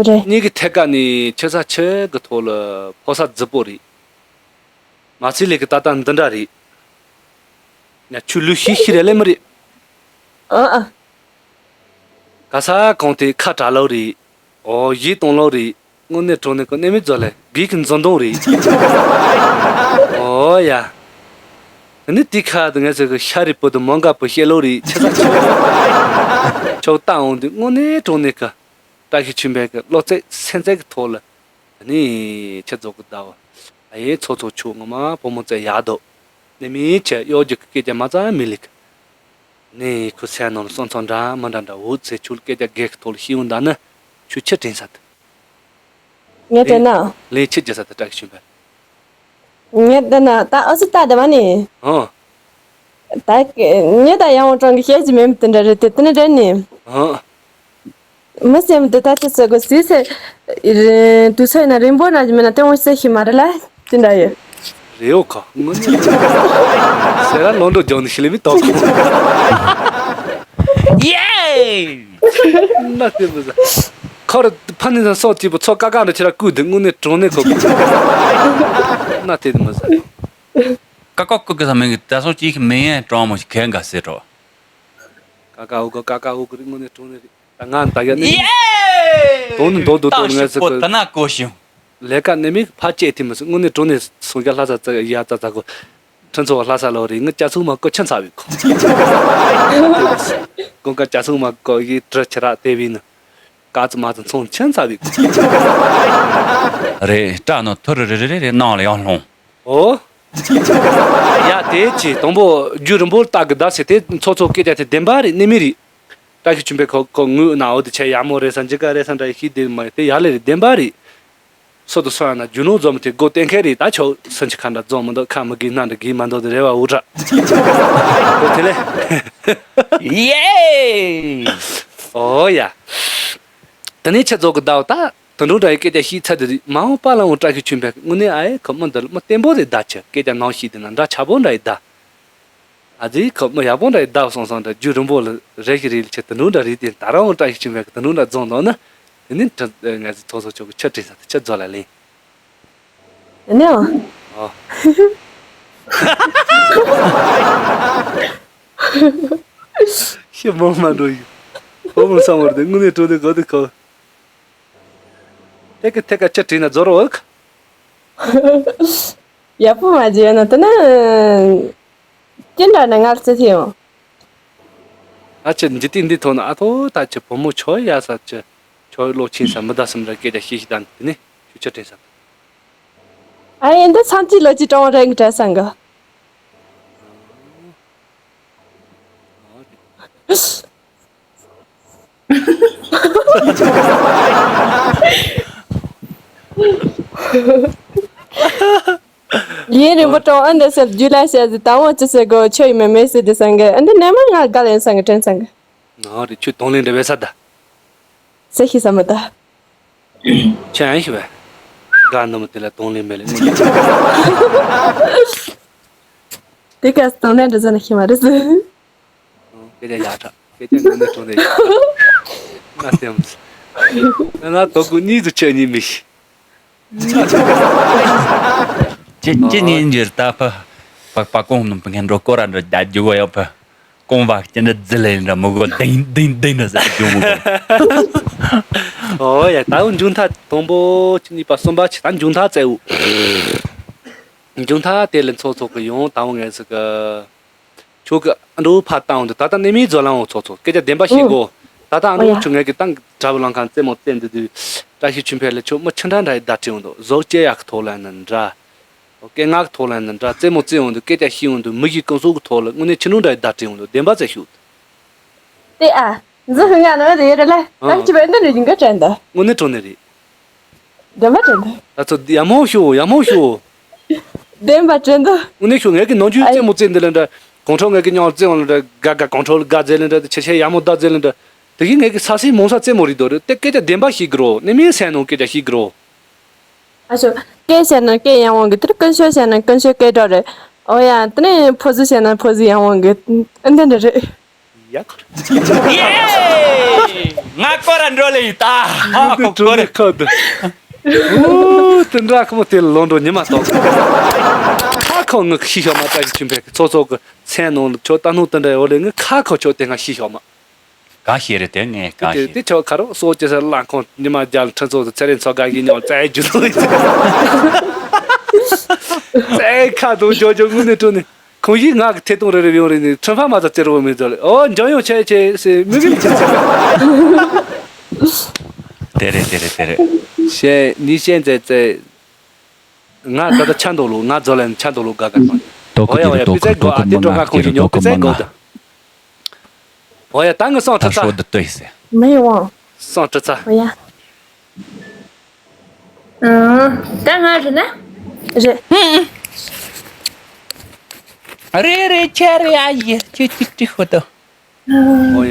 རེད། གཉིས་ཀྱི་ཐད་ཀ་ནས་ཆེ་ས་ཆེ་གི་ཐོག་ལ་ཕོ་ས་རྫི་པོ་རེད། མ་སི་ལི་གི་ད་ལྟ་འདི་འདྲ་རེད། ང་ཆུ་ལུད་ཤི་ཤི་རེད་ལེ་མི་རེད། ཨ་ཨ། ག་ས་གང་དེ་ཁ་གྲག་ལོ་རེད། ཨོ་ཡིད་གཏོང་ལོ་རེད། དངོས་གནས་དྲང་གནས་ཀྱི་གནས་མི་རྫོགས་ལེ་གིས་ཀྱི་འཛིན་གཏོང་རེད། ཨོ་ཡ། ཨ་ནི་དེ་ཁ་དུ་ངས་ཟེར་གི་ཤ་རི་པོ་དུ་མང་ག་པོ་བཤད་ལོ་རེད་ཆེ་ས་ཆེ། ཆོག་བཏང་འོང་དུས་དངོས་གནས་དྲང་གནས་ཀྱི། བཀྲ་ཤིས་ཆོས་འཕེལ་གྱི་བློ་རྩེ་སེམས་རྩེ་གི་ཐོག་ལ་ནི་ཆེ་རྫོགས་ཀྱི་ཟླ་བ། ཨ་ཡེ་ཚོ་ཚོ་ཆོ་ངོ་མ་བུ་མོ་རྩེ་ཡག་འདུག་ནི་མི་ཆེ་གཡོ་སྒྱུ་གི་སྐད་ཆ་མ་རྩ་མི་ལིག་ནི་ཁུ་སེ་ནོར་སོང་ཚོ་འདྲ་མི་འདྲ་འདྲ་འུ་ཚེ་ཆུ་སྐད་ཆ་རྒས་ཀྱི་ཐོག་ལ་ཤི་འོང་ད་ནི་ཆུ་ཆེ་དྲན་ས་དུ། ངས་དྲན་ན། ལས་ཆེ་རྒྱ་ས་དུ་བཀྲ་ཤིས་ཆོས་འཕེལ། ངས་ད་ན་ད་ཨ་སི་ད་དེ་བ་ནི། ཨོ། ད་ངས་ད་ཡང་བ་གྲོང་གི་བཤད་ཀྱི་མེད་དེ་འདྲ་རེད་དེ་དེ་ནི་དྲན་ནི། ཨོ། མི་སེམས་དེ་ད་ཅི་ཟེར་དགོས་སི་སེ། དུས་ཚོད་ན་རིང་པོ་ན་ཅི་མེད་ན་ལྟད་མོ་བཤད་ཤི་མ་རེད་ལ་དེ་འདྲ་ཡོད། རེའོ་ཁ་ངོ་ནི། སེ་ར་ལོང་འགྲོ་རྒྱང་ནི་ཤི་ལེ་མི་ཏོག་ཁོ། ཡེ། ན་དེ་མི་ཟ། ཁར་ཕ་ནི་ན་སོག་ཅིག་པོ་ཚོ་ཀ་ཀ་འདྲ་ཁྱེད་ར་བསྐུས་དེ་དངོས་གནས་དྲང་གནས་གོ། ན་དེ་མི་ཟ། ཀ་ཀ་བསྐུས་གི་ས་མིང་གི་ད་སོག་ཅིག་མིང་ཡང་དྲང་མོ་ཞིག་གན་ག་ཟེར་རོ། ཀ་ཀ་ཨུ་ག་ཀ་ཀ་ཨུ་ག་རི་དངོས་གནས་དྲང་གནས་རེད། ད་ང་ད་ཡ་ནི། ཡེ། དོན་ནི་མདོག་མདོག་མདོག་ངས་ཟེར་གོ། ད་ན་གོ་ཞིང་། ལས་ཀ་ནི་མིག་ཕ་བཅད་དེ་མི་སྲིད་དངོས་གནས་དྲང་གནས་སོང་རྒྱ་ལྷ་ས་ཙ་ཡ་ཙ་ཙ་གོ། ཁྲི་ཚོ་ལྷ་ས་ལོ་རེད་ངི་ཅ་ཚུགས་མ་གོ་ཆི་ཚ་བའི་གོ། ཀོང་ཀ་ཅ་ཚུགས་མ་གོ་ཡི་དྲི་ཆི་ར་དེ་བས་ནི། ཀ་ ཀ་ཙི་མ་ཙི་མཚོན་ཆེན་ཚ་བའི། རེད། སྐྲ་ནི་ཐུར་རེ་རེ་རེ་རེ་ནང་ལ་ཡང་ལྷུང་། ཨོ། ཡ་དེ་ཅི་དང་པོ་རྒྱུ་རིང་པོར་ལྟ་གི་ད་ཟེར་དེ་ཚོ་ཚོ་སྐད་ཆ་དེ་བདེན་པ་རེད། ནི་མི་རེད། བཀྲ་ཤིས་ཆོས་འཕེལ་ཁོ་ཁོ་ངུས་ན་འོ་དེ་ཆེ་ཡག་མོ་རེད་ས་འཇིགས་ག་རེད་ས་འདྲ་ཡི་ཤི་དེ་མ་དེ་ཡག་ལེ་རེད། བདེན་པ་རེད། སོ་དུ་སོ་ཡང་ན་རྒྱུ་ནོར་འཛོམས་དེ་སྒོ་གཏན་འཁེལ་རེད། ད་ཆོག་སུན་ཆི་ཁ་འདྲ་འཛོམས་མི་འདུག་ཁ་མི་དགེ་སྣ་འདྲ་དགེ་མ་འདུག་དེ་རེ་བ་འུ་དྲག་ཨོ་དེ་ལེ། ཡེ། ཨོ་ཡ། དེ་ནས་ཆེ་ཚོགས་ཀྱི་ཟླ་བ་ད། དུད་འགྲོ་འདྲ་ཡི་སྐད་ཆ་བཤད་ཚར་དུས་མ་འོངས་པ་ལ་འོང་བཀྲ་ཤིས་ཆོས་འཕེལ་དངོས་གནས་ཨ་ཡེ་ཁོ་མི་འདི་ལ་མི་བརྟན་པོ་རེད་ད་ཆི་སྐད་ཆ་ནང་བཤད་དེ་ན་འདྲ་ཆགས་པོ་འདྲ་ཡི་ད། ཨ་ཙི་ཁོ་མི་ཡག་པོ་འདྲ་ཡི་ད་སོང་སོང་འདྲ་རྒྱུ་རིང་པོ་ལ་རེ་ཞིག་རེད་ལ་ཆི་དུད་འགྲོ་འདྲ་རེད་དེ་ད་རང་འོང་བཀྲ་ཤིས་ཆོས་འཕེལ་གི་དུད་འགྲོ་འདྲ་རྫོང་འདོག་ན་དེ་ནི་ང་ཚོ་ཚོགས་གཙོ་ཆོག་གི་ཆི་དྲན་ས་དེ་ཆི་རྫོགས་ལ་ལེན། ཨ་ནི་ཨ། ཨ། ཤི་མོ་མ་འགྲོ་ཡི། ཨོ་མོ་སང་བར་དེ་དངོས་གནས་འགྲོ་དེ་གོ་དེ་གོ། དེ་གི་ཐད་ཀ་ཅི་བྲིས་ན་རྫོགས་རོགས། ཡག་པོ་མ་བརྗོད་ན་དེ་ན། ཅི་འདྲ་ན་ངར་རྩི་ཐེ་ཡོང་། ཨ་ཅེ་འཇིག་རྟེན་འདི་ཐོག་ན་ཨ་ཐོ་ད་ཅི་བུ་མོ་ཆོ་ཡ་ས་ཅི་ཆོ་བློ་ཆེན་ས་མི་ད་སུམ་ར་སྐད་ཆ་ཤེས་ཤེས་དང་དེ་ནི་ཆུ་ཆུ་དྲན་ས། ཨ་ཡེ་འདི་སང་ཅི་ལོ་ཅི་གྲོང་རེང་དྲ་སང་གི། ཡིན་རིན་པོ་ཀྲོང་ཨ་འདི་ཟེར་རྒྱུ་ལ་བཤད་ཟི་དང་བོ་ཅི་ཟེར་གོ་ཆོས་ཡིན་མེད་མེད་ཟེར་འདི་སང་གི་ཨ་འདི་ནས་མ་ང་དགའ་ལེན་སང་གི་དྲན་སང་གི། ནང་རེ་ཆུ་གཏོང་ལེན་འདྲ་བས་ས་ད། ཟེར་ཤི་ས་མི་ད། ཆ་ཡང་ཤི་བས། དགའ་འདི་མོ་དེ་ལ་གཏོང་ལེན་མེད་ལེ། དེ་ག་གཏོང་ལེན་འདྲ་ཟེར་ན་ཤི་མ་རེད་ཟེར། སྐད་ཆ་ཡག་དྲག་སྐད་ཆ་ངོ་མ་དྲང་ནས་ཡག་དྲག་ང་སེམས། ང་ལ་དོ་ཀུ་གཉིས་སུ་ཆད་གཉིས་མི་ཤི། ཅི་ཅི་ཉིན་འགྱུར་ད་ཕ། པ་པ་གོང་ནམ་པ་ངན་འགྲོ་སྐོར་ར་འགྲོ་རྒྱ་རྒྱུ་བ་ཡོད་པ། གོང་བ་ཅི་འདྲ་རྫི་ལེ་འདྲ་མི་གོ་ལྡིང་ལྡིང་ལྡིང་འདྲ་ཟེར་རྒྱུ་མི་གོ། ཨོ་ཡ་ད་འུ་མཇུག་མཐའ་དང་པོ་ཅི་གཉིས་པ་གསུམ་པ་ཆི་ད་མཇུག་མཐའ་བཙལ་འུ། མཇུག་མཐའ་དེ་ལ་ཚོགས་ཚོགས་གི་ཡོང་དང་བོ་ངས་ཟིག་གི་ཁྱོད་ཀྱི་ཨ་འགྲོ་ཕ་བཏང་འོང་དུ་ད་ལྟ་གནས་མིའི་རྫོ་ལང་འོང་ཚོགས་ཚོགས་སྐད་ཆ་བདེན་པ་ཤེས་ཨུ། གོ་ད་ལྟ་ཨ་ཨོ་ཡ། འགྲོ་ཁྱོད་ངས་ཀྱི་ཏང་གྲྭ་བུ་ལང་ཁང་རྩེད་མོ་རྩེད་འདི་དུས་བཀྲ་ཤིས་ཆོས་འཕེལ་ལ་ཁྱོད་མི་ཆི་འདྲ་འདྲ་ཡི་བརྡ་སྤྲད་འོང་དུ་བཟོ་སྐྱེ་ཡག་གི་ཐོག་ལ་ནི་འདྲ། སྐད་ངག་གི་ཐོག་ལ་ནི་འདྲ་རྩེད་མོ་རྩེད་འོང་དུ་སྐད་ཆ་ཤེས་འོང་དུ་མི་གི་ཀུན་གསོག་གི་ཐོག་ལ་དངོས་གནས་ཆི་འདྲ་འདྲ་ཡི་བརྡ་སྤྲད་འོང་དུ་བདེན་པ་ཚེ་ཤུགས། དེ་ཨ། འཛི་ཧི་ང་ནོ་རེ་རེ་ལ། ཨ་ཨ། ཅི་བས་འདི་རེ་ཡིན་ག་དྲན་ད། དངོས་གནས་དྲང་གནས་རེད། འདྲ་མ་དྲན་ད། ད་ཚོ་ཡ་མོ་ཤོ་ཡ་མོ་ཤོ། བདེན་པ་དྲན་ད། དངོས་གནས་ཤོ་ངས་ཀྱི་ནང་རྒྱུ་ཨ་རྩེད་མོ་རྩེད་འདི་ལ་འདྲ། གོང་ཁྲོ་ངས་ཀྱི་ཉང་རྩེད་འོང་ལ་འདྲ་ག་ག་གོང་ཁྲོ་ལ་ག་རྩེད་ལ་འདྲ་ཆེ་ཆེ་ཡ་མོ་ད་རྩེད་ལ་འདྲ། དེ་གི་ངས་ཀྱི་ས་སི་མོང་ས་རྩེད་མོ་རེད་དོ་རེད་དེ་སྐད་ཆ་བདེན་པ་ཞིག་གི་རོ་ནི་མིན་སེ་ནོ་སྐད་ཆ་ཞིག་གི་རོ། ཨ་ཤོ། སྐད་བཤད་ན་སྐད་ཡང་དབང་གི་དེར་ཀུན་སྤྱོད་བཤད་ན་ཀུན་སྤྱོད་སྐད་གྲགས་རེད། ཨོ་ཡ་དེ་ནས་ཕོ་ཟི་བཤད་ན་ཕོ་ཟི་ཡང་དབང་གི་ཨ་འདི་འདྲ་རེད། ཡ། ཡེ། ང་སྐོར་ར་འགྲོ་ལེ་ཡིན་ད། ཧ་གོ་གོ་རེ་ཁ་དུ། ཨོ་དེ་འདྲ་ཁ་མོ་དེ་ལོ་འགྲོ་ཉི་མ་ཏོག་ཁ་ཁོ་ངི་ཤི་ཤོ་མ་ཏག་གི་ཆུན་པའི་ཚོ་ཚོ་གི་མཚན་ནང་ལ་ཁྱོད་ལྟ་ནོ་དེ་འདྲ་ཡོད་ལེ་ངི་ཁ་ཁོ་ཁྱོད་དེ་ང་ཤི་ཤོ་མ། གང་ཤི་རེད་དེ་ངས་གང་དེ་ཤི། དེ་ཁྱོད་ཁ་རོག་སོ་ཅེ་ས་ལ་ཁོང་ཉི་མ་རྒྱལ་ཁྲི་ཚོ་ཚེ་རིང་ཚོ་ག་གི་ཉོ་ཙའི་རྒྱུ་ལོ་ཡི་ཙའི་ཁ་དུ་འཇོ་འཇོ་དངུལ་ནས་སྤྲོ་ནས། ཁོང་ཡིས་ང་གི་ཐད་གཏོང་རེ་རེ་ཡོང་རེ་ནི་ཁྲི་ཕ་མ་ཚ་ཙེ་རོ་མི་ཚོ་ལེ་ཨོ་འཇམ་ཡོང་ཆེ་ཆེ་སེ་མི་གི་ཆེ་ཆེ། དེ་རེད་དེ་རེད་དེ་རེད། ཤེས་ནི་ཤེས་ཙེ་ཙེ། ང་ད་ལྟ་ཆ་འདོགས་ལུགས་ང་ཛོ་ལན་ཆ་འདོགས་ལུགས་དགའ་དགའ་སོང་། ཏོ་ཨོ་ཡ་ཨོ་ཡ་པི་ཙེ་གོ་ཨ་ཏི་ཏོ་ང་ཁོང་ཡིན་ཉོ་པི་ཙེ་གོ་ད། ཨོ་ཡ་ད་ངི་སོང་ཁྲི་ཚ། མི་ཡི་དབང་། སོང་ཁྲི་ཚ། ཨོ་ཡ། ཨང་། ད་ང་རེད་ན། རེད། རེད་རེད་ཁྱེད་རེད་ཨ་ཡེ་ཁྱེད་ཅིག་ཅིག་ཧོ་ཏོ། ཨོ་ཡ།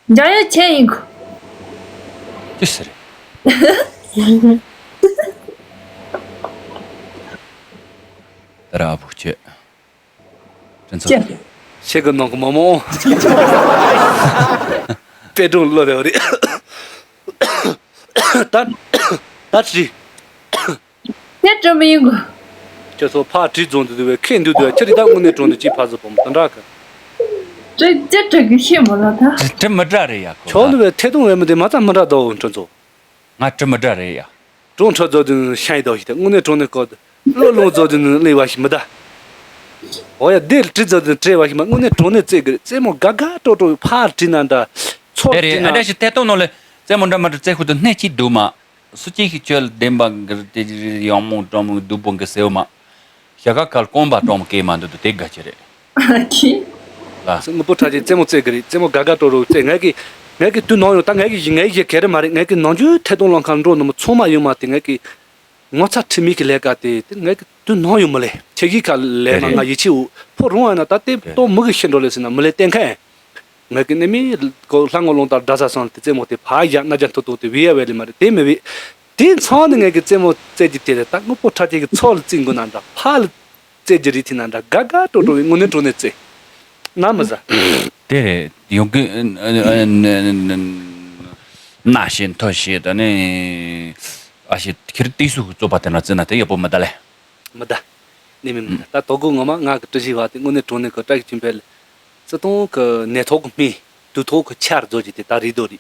འཇམ་ཡོད་ཆེ་ཡིན་གོ། ཅི་ཟེར། ད་ར་ཨ་བུ་ཁྱེད། དྲིན་ཚོ། ཁྱེད་ཀྱི་ནང་གི་མ་མོ། དཔེ་སྒྲུང་བློ་རེ་བ་རེད། ད་ད་ཅི། ཁྱེད་བྲོ་མི་ཡོང་གོ། ཁྱེད་ཚོ་ཕ་བྲིས་རྫོང་དུ་འདུག་བས་ཁེ་འདུག་འདུག་ཁྱེད་རི་ད་དངོས་གནས་གྲོང་དུ་ཅིག་ཕ་ཟི་བོ་མོ་དོན་དྲག་གི། དྲི་ཅི་དྲི་གི་ཤེས་མོ་ལ་ད། དྲི་དྲི་མི་འདྲ་རེད་ཡ་ཁོ། ཆོག་འདུག་བས་ཐད་གཏོང་བས་མི་དེ་མ་ཙམ་མི་འདྲ་དོ་འཕྲོ་ཚོ། ང་དྲི་མི་འདྲ་རེད་ཡ། གྲོང་ཁྲོ་ཚོ་དུ་ཤ་ཡི་དོ་ཞིག་དེ་དངོས་གནས་གྲོང་ནས་བཀོད་དེ་བློ་ལོང་ཚོ་དུ་ལས་བ་ཞིག་མི་ད། འོ་ཡ་དེ་དྲི་ཚོ་དུ་དྲི་བ་ཞིག་མ་དངོས་གནས་གྲོང་ནས་རྩེ་གི་རྩེ་མོ་དགའ་དགའ་སྤྲོ་སྤྲོ་ཕར་དྲི་ན་འདྲ། ཚོགས་དེ་རེད། ཨ་འདྲ་ཞིག་ཐད་གཏོང་ནང་ལ་རྩེད་མོ་འདྲ་མ་འདྲ་རྩེ་ཁུལ་དུ་སྣེ་གཅིག་འདུག་མ། སུ་གཅིག་ཤིག་ཁྱོད་ལ་བདེན་པ་འགིར་དེ་ཡང་མོ་ཀྲོང་མོ་སྡུག་པོ་འགི་ཟེར་བ་མ། ཞྭ་ཁ་ཁར་རྐང་པ་ཀྲོང་མོ་སྐད་མ་འདུག་འདུག་དེ་དགའ་ཆེ་རེད། ཨ་ཁྱི། ལ། དངོས་པོ་ཁྲ་ཆེ་རྩེད་མོ་རྩེ་གི་རེད། རྩེད་མོ་དགའ་དགའ་སྤྲོ་རུ་རྩེ། ངས་ཀྱི་ངས་ཀྱི་དུས་ནང་ཡོང་ད་ངས་ཀྱི་ངས་ཀྱི་ག་རེ་མ་རེད། ངས་ཀྱི་ནང་རྒྱུ་ཐད་གཏོང་ལང་ཁང་འགྲོ་ནི་མོ་ཚང་མ་ཡོང་མ་དེ་ངས་ཀྱི། ངོ་ཚ་ཁྲིམས་མེད་ཀྱི་ལས་ཀ་དེ་དེ་ངས་ཀྱི་དུས་ནང་ཡོང་མི་ལས་ཁྱེད་ཀྱི་ཁ་ལས་མ་ང་ཡིད་ཆེས་འུ་ཕོ་རུང་བ་ན་ད་དེ་ཏོ་མི་གི་ཤི་འགྲོ་ལས་ཟེར་ན་མི་ལས་བསྟན་ཁ་ཡང་། ངས་ཀྱི་ནི་མི་གོ་ལྷ་ངོ་ལོང་དང་འདྲ་ས་སོང་དེ་རྩེད་མོ་དེ་ཕ་ཡག་ན་རྒྱ་མཐོ་ཏོ་དེ་བི་ཡ་བས་ལས་མ་རེད། དེ་མི་བི་དེ་ཚང་ནི་ངས་ཀྱི་རྩེད་མོ་རྩེད་ཀྱི་དེ་རེད། ད་དངོས་པོ་ཁྲ་ཆེ་གི་ཚོགས་ལ་རྩེད་དགོས་ན་འདྲ་ཕ་ལ་རྩེད་ཀྱི་རིགས་དེ་ན་འདྲ་དགའ་དགའ་སྤྲོ་སྤྲོ་བའི་དངོས་གནས་སྤྲོ་ནས་རྩེད་ན་མི་ཟ། དེ་རེད་ཡོང་གི། ན་ཤེས་མཐོ་ཤེས་ད་ནི་ཨ་ཤེས་ཁྱེར་ཏིག་སུ་གི་རྩོད་པ་དེ་ན་རྩེད་ན་དེ་ཡག་པོ་མི་ད་ལེ། མི་ད། ནི་མི་མི་ད། ད་དོ་གུ་ངོ་མ་ང་གི་བཀྲ་ཤིས་བ་དེ་དངོས་གནས་དྲང་གནས་ཁོ་བཀྲ་ཤིས་ཆོས་འཕེལ་ལ། སི་སྟོང་གི་ནད་ཐོག་གི་སྨན་དུས་ཐོག་གི་ཆར་རྫོགས་ཀྱི་དེ་ད་རེད་དོ་རེད།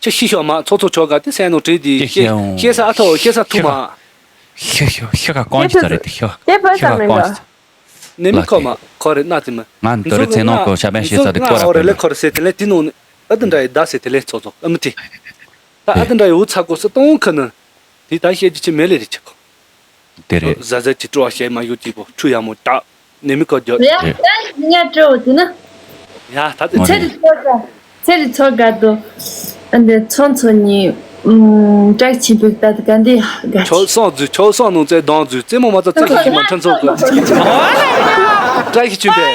ཁྱི་ཤི་ཤོག་མ་ཚོ་ཚོ་ཆོག་ག་དེ་སེན་ནོ་བྲིས་དེ་ཤི་ཤི་ཤི་ས་ཨ་ཐོ་ཤི་ས་ཐུ་མ། ཤི་ཤི་ཤི་ཁ་ཀོང་ཅི་ད་རེད་དེ་ཤི་ཁ་དེ་བོད་ཤི་ས་ཁ་མིན་ཀོང་ཅི་ད། ནི་མི་ཁོ་མ་ཁོ་རེད་ན་དེ་མི། ང་འདི་རེད་ཚེ་ནོ་ཀོ་ཤ་བན་ཤེས་ས་དེ་ཀོ་ར་ཀོ་རེད་ལེ་ཁོ་རེད་སེ་དེ་ལེ་དེ་ནོ་ནི་ཨ་དི་འདྲ་ཡི་ད་སེ་དེ་ལེ་ཚོ་ཚོ་ཨ་མི་དེ། ད་ཨ་དི་འདྲ་ཡི་འུ་ཚ་ཀོ་སི་སྟོང་ཁ་ནི་དེ་ད་བཤད་ཀྱི་ཆི་མེ་ལེ་རེ་ཆི་ཀོ། དེ་རེད། ཟ་ཟ་ཅི་སྤྲོ་བ་བཤད་མ་ཡོད་ཅི་པོ་ཆུ་ཡ་མོ་ད་ནི་མི་ཀོ་རྒྱོ། ཡ་ཡ་ཉ་སྤྲོ་དེ་ན། ཡ་ད་དེ་ཚེ་རི་ཚོ་ག་ཚེ་རི་ཚོ་ག་དོ། ཨ་འདི་ཚོ་ཚོ་ཉི་ཨུམ་བཀྲ་ཆེན་པོའི་ད་ག་འདི་ག་ཆོག་སོང་རྫུས་ཆོག་སོང་ནང་ཚེ་སྡང་རྫུས་རྩེད་མོ་མ་ཚ་རྩེད་ཤི་ཤི་མ་ཁྲིན་ཚོ་ག་བཀྲ་ཤིས་ཆོས་འཕེལ།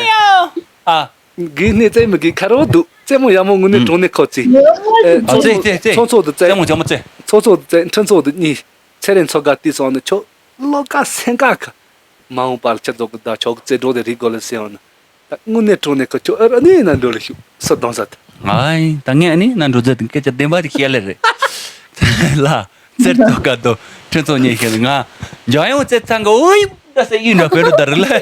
ཨ། གི་ནི་རྩེད་མོ་གི་ཁ་རོ་འདུག་རྩེད་མོ་ཡག་མོ་དངོས་གནས་དྲང་གནས་ཁོ་རྩེ། ཨ་ཚོ་རྩེ་རྩེ་རྩེ། ཚོ་ཚོ་དུ་རྩེ། རྩེད་མོ་ཡག་མོ་རྩེ། ཚོ་ཚོ་དུ་རྩེ་ཁྲིན་ཚོ་དུ་གཉིས། ཚེ་རིང་ཚོ་ག་ཏི་སོང་ནི་ཆོ། བློ་ཀ་སེང་ཀ་ཁ། མ་འོངས་པར་ཁྱེད་ཚོ་གི་ད་ཆོག་རྩེ་འགྲོ་དེ་རིག་དགོས་ལ་ཟེར་ཡོང་ན། ད་དངོས་གནས་དྲང་གནས་ཁོ་ཆོ་ཨ་ར་ནི་ན་འགྲོ་ལ་ཤུ་སུ་གདོང་ས་ད། ཨའི་ད་ངས་ཨ་ནི་ན་འགྲོ་རྫས་དང་སྐད་ཆ་བདེན་པ་དེ་བཤད་ལེ་རེད། ལ། རྩེར་ཐོག་ག་དོ་ཁྲི་ཚོ་ཉེ་ཤེས་ང་འཇམ་དབྱངས་རྩེ་ཚང་གི་ཨོ་ཡིབ་ད་ཟེར་ཡིན་འདྲ་བོད་རུ་ད་རུ་ལེ།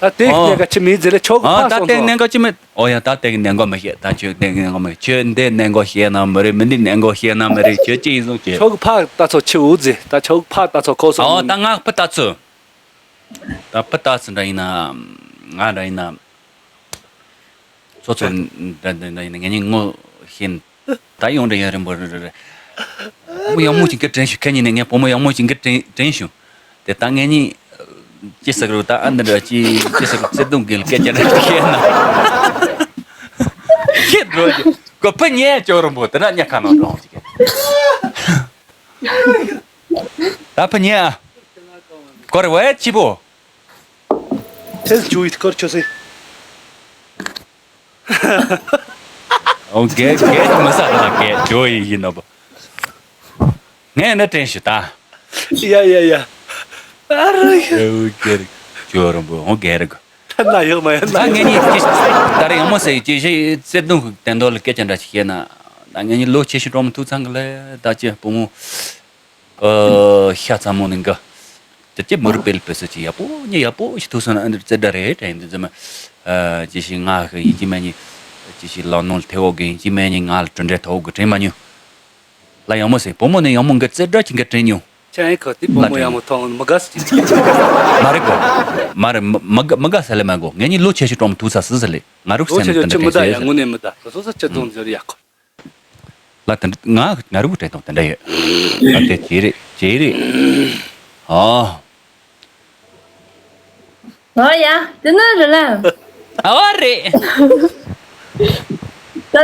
ད་དེ་ཨོ། གནས་ཀ་ཆི་མི་ཟེར་ལེ་ཆོག་ཨ་ཕ་ད་སོང་དེ་ཐོ། གནས་ཀ་ཆི་མི་ཨོ་ཡ་ད་དེ་གི་གནས་ཀ་མི་ཤེས་ད་ཁྱོད་དེ་གི་གནས་ཀ་མི་ཤེས་ཁྱོད་འདི་གནས་ཀ་ཤེས་ན་མི་རེད་མི་འདི་གནས་ཀ་ཤེས་ན་མི་རེད་ཁྱོད་ཅི་ཡིན་སོང་ཁྱོད། ཆོག་ཕ་ད་ཚོ་ཆི་འུ་ཟེར་ད་ཆོག་ཕ་ད་ཚོ་ཁོ་སོང་ཨོ་ད་ང་ཕ་ད་ཚོ། ད་ཕ་ད་ཚོ་འདྲ་ཡིན་ན་ང་འདྲ་ཡིན་ན། ཚོ་ཚོ་འདྲ་འདྲ་འདྲ་ཡིན་ན་ངེད་གཉིས་ངོ་ཤེས་ད་ཡོང་འདྲ་ཡོད་རིང་པོ་རེད་རེད། བུ་མོ་ཡག་མོ་ཞིག་གི་དྲན་བྱུང་ཁ་ཉིན་ནས་ངས་བུ་མོ་ཡག་མོ་ཞིག་གི་དྲན་དྲན་བྱུང་། དེ་ད་ངེད་གཉིས་ཅི་ཟེར་རུ་ད་ཨ་འདི་འདྲ་ཅི་ཅི་ཟེར་རུ་བརྩེ་དུང་གི་སྐད་ཆ་འདྲ་ཞིག་བཤད་ན། ཁྱེད་འགྲོ་རྒྱུ་ཁོ་ཕ་ཉལ་ཅོག་རིང་པོ་དེ་ན་ཉལ་ཁ་ནང་འགྲོ་ཞིག་ད་ཕ་ཉལ་ཨ། ཁོ་རེ་བས་ཅི་པོ། ཐེལ་ཇུ་ཡིད་སྐོར་ཆོ་སེ། ཨོ་གེ་གེ་མི་ས་ར་གེ་ཇོ་ཡི་ཡིན་ནོ་བོ། ངས་ནི་དྲན་ཞུ་ད། ཡ་ཡ་ཡ། ཨ་ར་ཡ། ཨོ་གེ་རེ་ཇོ་རོ་བོ་ཨོ་གེ་རེ་གོ། ཐ་ན་ཡོད་མ་ཡོད་ན། ད་ངས་ནི་ད་རེ་ཡང་མོ་སེ་ཅི་ཞེ་བརྩེ་དུང་གི་དན་རྡོ་ལ་སྐད་ཆ་འདྲ་ཞིག་བཤད་ན། ད་ངས་ནི་ལོ་ཆེ་ཤི་གྲོང་མི་ཐུག་ཚང་གི་ལ་ད་ཅི་བུ་མོ། ཨོ་ཤ་ཚ་མོ་ནི་འགའ། དེ་ཅི་མུར་པེལ་པེ་སི་ཅི་ཡག་པོ་ཉི་ཡག་པོ་ཞིག་ཐུག་སོང་ན་ཨ་འདིར་ཙེ་འདྲ་རེད་དྲན་འདི་ཙེ་མ། ཅི་ཞིག་ང་ཧི་ཡིན་གཅིག་མེད་གཉིས། ཅི་ཞིག་ལག་ནོར་ཐེ་འོག་གི་ཡིན་གཅིག་མེད་གཉིས་ང་ལ་གྲུ་འདྲེ་ཐོག་གི་དྲན་མ་མྱོང་། ལ་ཡག་མོ་ཟེར་བུ་མོ་ནི་ཡག་མོ་འགའ་ཙེ་འདྲ་ཅི་འགའ་དྲན་མྱོང་། ཅང་ཨེ་ཁོ་དེ་བུ་མོ་ཡག་མོ་ཐོང་མི་དགའ་སི་ཅི། མ་རེད་གོ། མ་རེད་མི་དགའ་མི་དགའ་ཟེར་ལེ་མ་གོ་ངེད་གཉིས་ལོ་ཆེ་ཤོས་གྲོང་མི་ཐུག་ས་སི་ཟེར་ལེ་ང་རུག་ལོ་སེམས་ཆེ་ཤོས་དེ་འདྲ་ཅི་མི་དགའ་ཡ་དྲན་ཟེར་ལེ། དངོས་གནས་མི་དགའ་སོ་སོ་ཅི་ཐོང་ཟེར་ཡག་གོ། ལ་དེ་འདྲ་ང་ང་རུ་གི་དྲན་ཐོག་དེ་འདྲ་ཡོད། ལ་དེ་ཇེ་རེད་ཇེ་རེད། ཨ། ཨོ་ཡ་དེ་ནི་རེད་ལ། ཨོ་རེད། ད་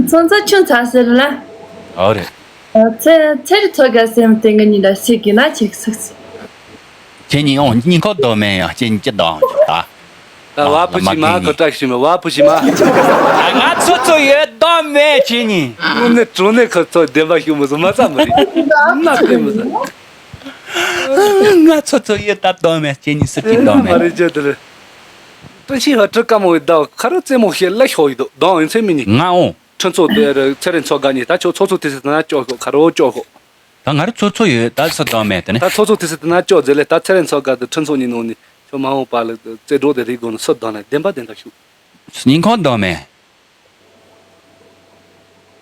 ཚོང་ཚོ་ཆུང་ཚ་ཟེར་ལ། ཨོ་རེད། ཚེ་ཚེ་རི་ཚོ་ག་སེམས་དེ་ང་གཉིས་ལ་ཤེས་གི་ན་ཆེག་སུག་སི། ཁྱེད་གཉིས་ཨོ་གཉིས་ཁོ་རྡོ་མེད་ཡང་ཁྱེད་གཉིས་ཅི་རྡོ་ཨང་ཆོག་ད། ད་བ་ཕུ་ཤི་མ་ཁོ་ཏྲག་ཤི་མ་བ་ཕུ་ཤི་མ། ང་ཚོ་ཚོ་ཡོད་དོ་མེད་ཁྱེད་གཉིས། དངོས་གནས་དྲང་གནས་ཁོ་ཚོ་བདེན་པ་ཞུ་མི་སོང་མ་ཚ་མི་རེད། ན་བདེན་མི་སོང་། ང་ཚོ་ཚོ་ཡོད་ད་དོ་མེད་ཁྱེད་གཉིས་སུ་ཅི་དོ་མ་མེད། རེད་ཅེ་དེ་རེད། ཏུ་ཤི་ཧ་ཀྲི་ཀ་མོ་ཡི་ད་ཁ་རུ་རྩེད་མོ་ཤེ་ལ་ཤོ་ཡི་དོ་དོ་ཡིན་ཚེ་མི་ཉི། ང་འོང་། ཁྲི་ཚོ་དེ་རེད་ཚེ་རིང་ཚོ་དགའ་ཉི་ད་ཁྱོད་ཚོ་ཚོ་དེ་སི་ད་ན་ཅོ་ཤོ་ཁ་རུ་ཅོ་ཤོ། ད་ང་རུ་ཚོ་ཚོ་ཡོད་ད་སུ་དོ་མེད་དེ་ནི། ད་ཚོ་ཚོ་དེ་སི་དེ་ན་ཅོ་ཟེར་ལེ་ད་ཚེ་རིང་ཚོ་ག་དེ་ཁྲིན་ཚོ་ཉིན་ནོ་ནི་ཁྱོད་མ་འོངས་པ་ལ་རྩེ་སྒྲོག་དེ་རིག་དགོས་ནི་སུ་དོ་ནི་བདེན་པ་བདེན་ད་ཤུ། སྙིང་ཁོང་དོ་མེད།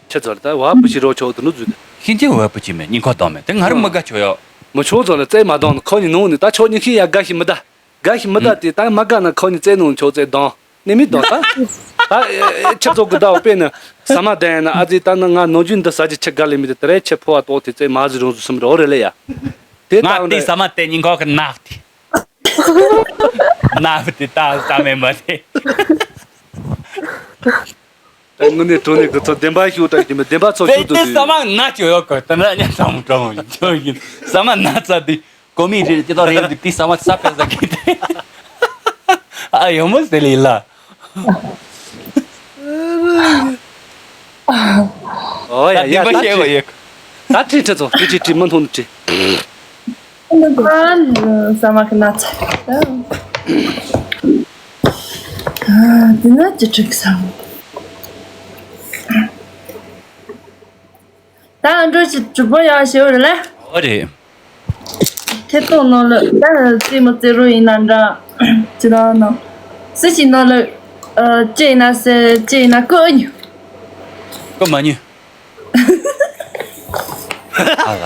ཁྱེད་ཚོ་ལ་ད་བ་བུ་ཞི་རོ་ཆོག་དུ་ནུ་ཛུ་དེ། ཤིན་ཅི་བ་བུ་ཅི་མེད་སྙིང་ཁོང་དོ་མེད་དེ་ང་རུ་མི་དགའ་ཆོ་ཡོ། མི་ཆོག་ཚོ་ལ་རྩེ་མ་དོང་ནི་ཁོ་ཉིན་ནོ་ནི་ད་ཆོག་ཉིན་ཤི་ཡ་དགའ་ཞིག་མི་ད། དགའ་ཞིག་མི་ད་དེ་ད་མ་དགའ་ན་ཁོ་ཉིན་རྩེ་ནོ་ཆོག་རྩེ་དོང་། ནི་མི་དོ་ད། ད་ཨེ་ཨེ་ཁྱེད་ཚོ་གི་ཟླ་བ་དཔེ་ནི་ཟ་མ་བསྡད་ཡིན་ན། ཨ་ཙི་ད་ནི་ང་ནམ་རྒྱུན་འདི་ཟ་རྒྱུ་ཆེ་ག་ལེ་མི་དེ་དེ་རེད། ཁྱེད་ཕོ་བ་ཏོག་དེ་ཙེ་མ་ཟི་རུང་ཟི་སུམ་རོ་རེད་ལེ་ཡ། དེ་ང་ལྟའི་ཟ་མ་དེ་ཉིན་གང་གི་ནག་དེ། ནག་དེ་ད་ཟ་མེད་མ་དེ། དངོས་གནས་དྲང་གནས་ཀྱི་ཚོ་བདེན་པ་ཞུ་དྲག་གི་མི་བདེན་པ་ཚོ་ཞུ་དུ་དེ་ཟ་མ་ན་ཅོ་ཡོད་གི། དེ་ན་ཉ་ཙམ་ཀྲོང་ཅོ་ཡིན། ཟ་མ་ན་ཚ་དེ་གོ་མི་རེད། ཅི་ཐོག་རེད་དེ་ཟ་མ་ས་ཕེ་ཟ་གི་དེ། ཨ་ཡོ་མོ་ཟེ་ལི་ལ། ཨོ་ཡ་ཡ། ད་ཁྲི་ཁྲི་ཚོ་ཁྲི་ཁྲི་ཁྲི་མི་མཐོང་ནི་ཁྲི། ས་མ་གི་ན་ཚ། དེ་ན་ཅི་ཁྲི་ས་མ། ད་འགྲོ་ཅི་གྲུ་པོ་ཡག་ཤོས་རེད་ལ། ཨོ་རེད། ཐད་གཏོང་ནང་ལ་ད་རྩེད་མོ་རྩེ་རོགས་ཡིན་ན་འདྲ། ཅི་ལ་ན། སུ་ཞིག་ནང་ལ། ཨ་ཅི་ཡིན་ན་ཟེར་ཅི་ཡིན་ན་ཀོ་ཉུ། ཀོ་མ་ཉུ། ཨ་ལ།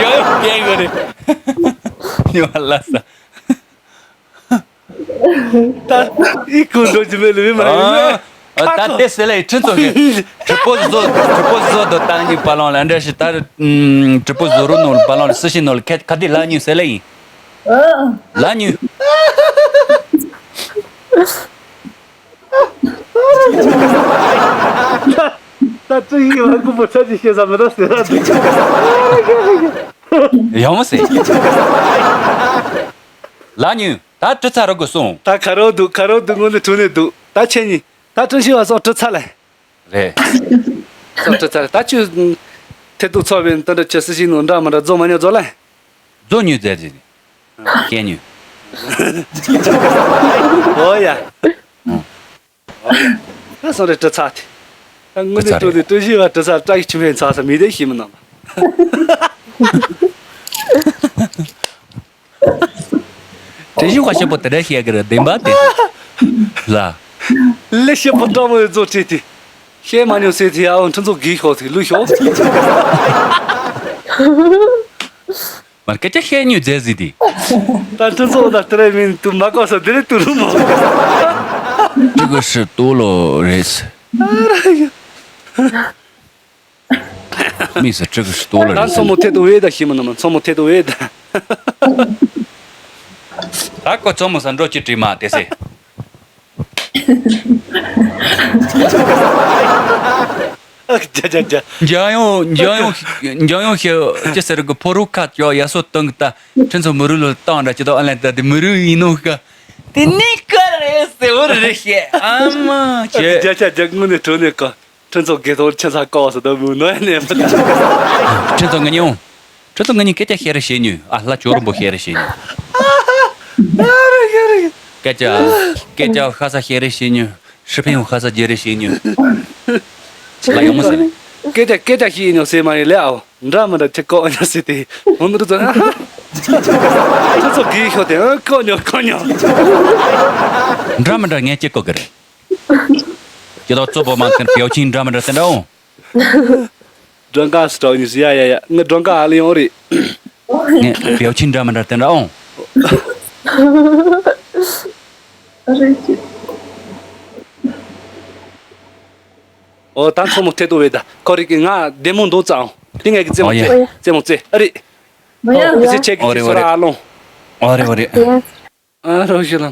ཡོ་ཡོ་སྐད་གོ་རེད། ཉུ་བ་ལ་ས། ད་ཨི་ཀུན་འགྲོ་གི་མེད་ལ་མི་མ་ཡིན་ཨ། ད་དེ་ཟེར་ལེ་ཁྲིན་ཚོ་གི་གྲི་པོ་བཟོ། གྲི་པོ་བཟོ་དོ་ད་ཉི་བ་ལོང་ལ་འདྲ་ཞིག་ད་གྲི་པོ་བཟོ་རུ་ནོར་བ་ལོང་ལ་སུ་ཞིག་ནོར་ལ་ཁ་ཁ་དེ་ལ་ཉུ་ཟེར་ལེ་ཡིན། ལ་ཉུ། ད་ད་ཅི་ཡིན་བ་ཀུ་པོ་ཆ་ཅི་ཤེས་ས་མི་ད་ཟེར་ར་འདུག་ཡང་མ་ཟེར། ལ་ཉུ། ད་གྲི་ཚ་རུ་གི་སོང་། ད་ཁ་རོ་འདུག་ཁ་རོ་འདུག་དངོས་གནས་དྲང་གནས་འདུག་ད་ཆེ་ཉིན་ད་ཀྲུང་ཤི་བ་སོགས་གྲི་ཚ་ལ། རེད། སོགས་གྲི་ཚ་ལ་ད་ཁྱོད། ཐེ་གཏུག་ཚོགས་པའི་དོན་དུ་ཁྱོད་སྲི་ཞུ་ནང་འདྲ་མི་འདྲ་རྫོགས་མ་ཉོ་རྫོགས་ལ། རྫོགས་ཉོ་མཛད་ཟིན། སྐྱེ་ཉོ། ཨོ་ཡ། ཨོ་ཡ། ད་སོང་རེད་གྲི་ཚ་དེ། ད་དངོས་གནས་དྲང་གནས་ཀྲུང་ཤི་བ་གྲི་ཚ་བཀྲ་ཤིས་ཆུ་མེད་ཚ་ས་མི་དེ་ཤི་མི་ནང་ལ། དེ་བཞིན་ཁ་ཤས་པོ་དེ་འདྲ་བཤད་གི་རེད་བདེན་པ་དེ། ལ། ལས་བཤད་པོ་སྤྲང་མོ་ཡོད་ཚོ་ཁྲིད་དེ། བཤད་མ་མྱོང་ཟེར་དེ་ཨའོ་ཁྲི་ཚོ་གིས་ཤོག་དེ་ལུས་ཤོག་མར་སྐད་ཆ་བཤད་ཉོས་མཛད་ཟིག་དེ། ད་ཁྲི་ཚོ་ད་དེ་རེད་མིན་དུ་མ་གོ་ས་དེ་རེད་དུ་རུ་མོ། ཁྲི་གི་ཧྲི་ཏོ་ལོ་རེད། མི་ཟེར་ཁྲི་གི་ཧྲི་ཏོ་ལོ་ད་རེད་མཚོ་མོ་ཐད་དུ་བས་ད་ཤི་མི་ནི་མ་མཚོ་མོ་ཐད་དུ་བས་ད། ད་ཀོ་མཚོ་མོ་ས་འགྲོ་ཅི་བྲིས་མ་དེ་སེ། ཨ་ཇ་ཇ་ཇ། འཇམ་དབྱངས་འཇམ་དབྱངས་འཇམ་དབྱངས་ཤི་ཅི་ཟེར་གི་ཕོ་རུ་ཁ་ཅོ་ཡ་སོ་སྟོན་གི་ད་ཁྲི་མཚོ་མི་རུ་ལོ་བཏང་འདྲ་ཅི་ད་ཨ་ལན་ད་དེ་མི་རུ་ཡིན་ནོ་ག་དེ་ནི་ཀ་རེ་སེ་བོ་རེ་ཤེ་ཨ་མ་ཅེ། ཇ་ཇ་ཇ་དངོས་གནས་དྲང་གནས་ཀ་ཁྲི་མཚོ་དགེ་ཐོག་ཁྱེད་ཚ་ཀ་བ་སོ་ད་མུ་ནོ་ཡ་ནས་མ་ད། ཁྲི་མཚོ་ང་ཉོ། ཁྲི་ཚོ་ང་གཉིས་སྐད་ཆ་བཤད་རེ་བྱེད་ཉོས། ཨ་ལྷ་ཇོ་རིན་པོ་བཤད་རེ་བྱེད་ཉོས། སྐད་ཆ་སྐད་ཆ་ཁ་ས་བཤད་རེ་བྱེད་ཉོས། ཧྲི་ཕིང་ཁ་ས་བརྗེ་རེ་བྱེད་ཉོས། ལ་ཡོང་མ་ཟེར། སྐད་ཆ་སྐད་ཆ་བཤད་ཉོས་ཟེར་མ་ཡིན་ལེ་ཨའོ། འདྲ་མི་འདྲ་ཁྱེད་ཀོ་ཉོ་ཟེར་ཏེ། འོ་མི་འདུག་ཙང་། ཁྲི་ཚོ་གིས་ཤོག་དེ་ཨ་ཀོ་ཉོ་ཀོ་ཉོ། འདྲ་མི་འདྲ་ངས་ཁྱེད་ཀོ་གི་རེད། ཁྱེད་ད་གཙོ་བོ་མ་ཐེན་པེའོ་ཆིན་འདྲ་མི་འདྲ་དེ་འདྲ་འོང་། སྒྲོན་ཁ་སི་ཏོག་ཉིས་ཡ་ཡ་ཡ་ངའི་སྒྲོན་ཁ་ཨ་ལི་ཡོང་རེད། ངས་པེའོ་ཆིན་འདྲ་མི་འདྲ་དེ་འདྲ་འོང་། ཨོ་ད་མཚོ་མོ་ཐད་དུ་བས་ད་ཁོ་རིག་གི་ང་བདེ་མོ་འདུག་ཙང་དེ་ངས་གི་རྩེད་མོ་ཨོ་ཡ་རྩེད་རྩེད་མོ་རྩེ་ཨ་རེད། ཨོ་ཡ་ཨོ་ཡ་ཨོ་རེད་ཨོ་རེད་ཨོ་རེད། ཨ་རོ་ཞི་ལ།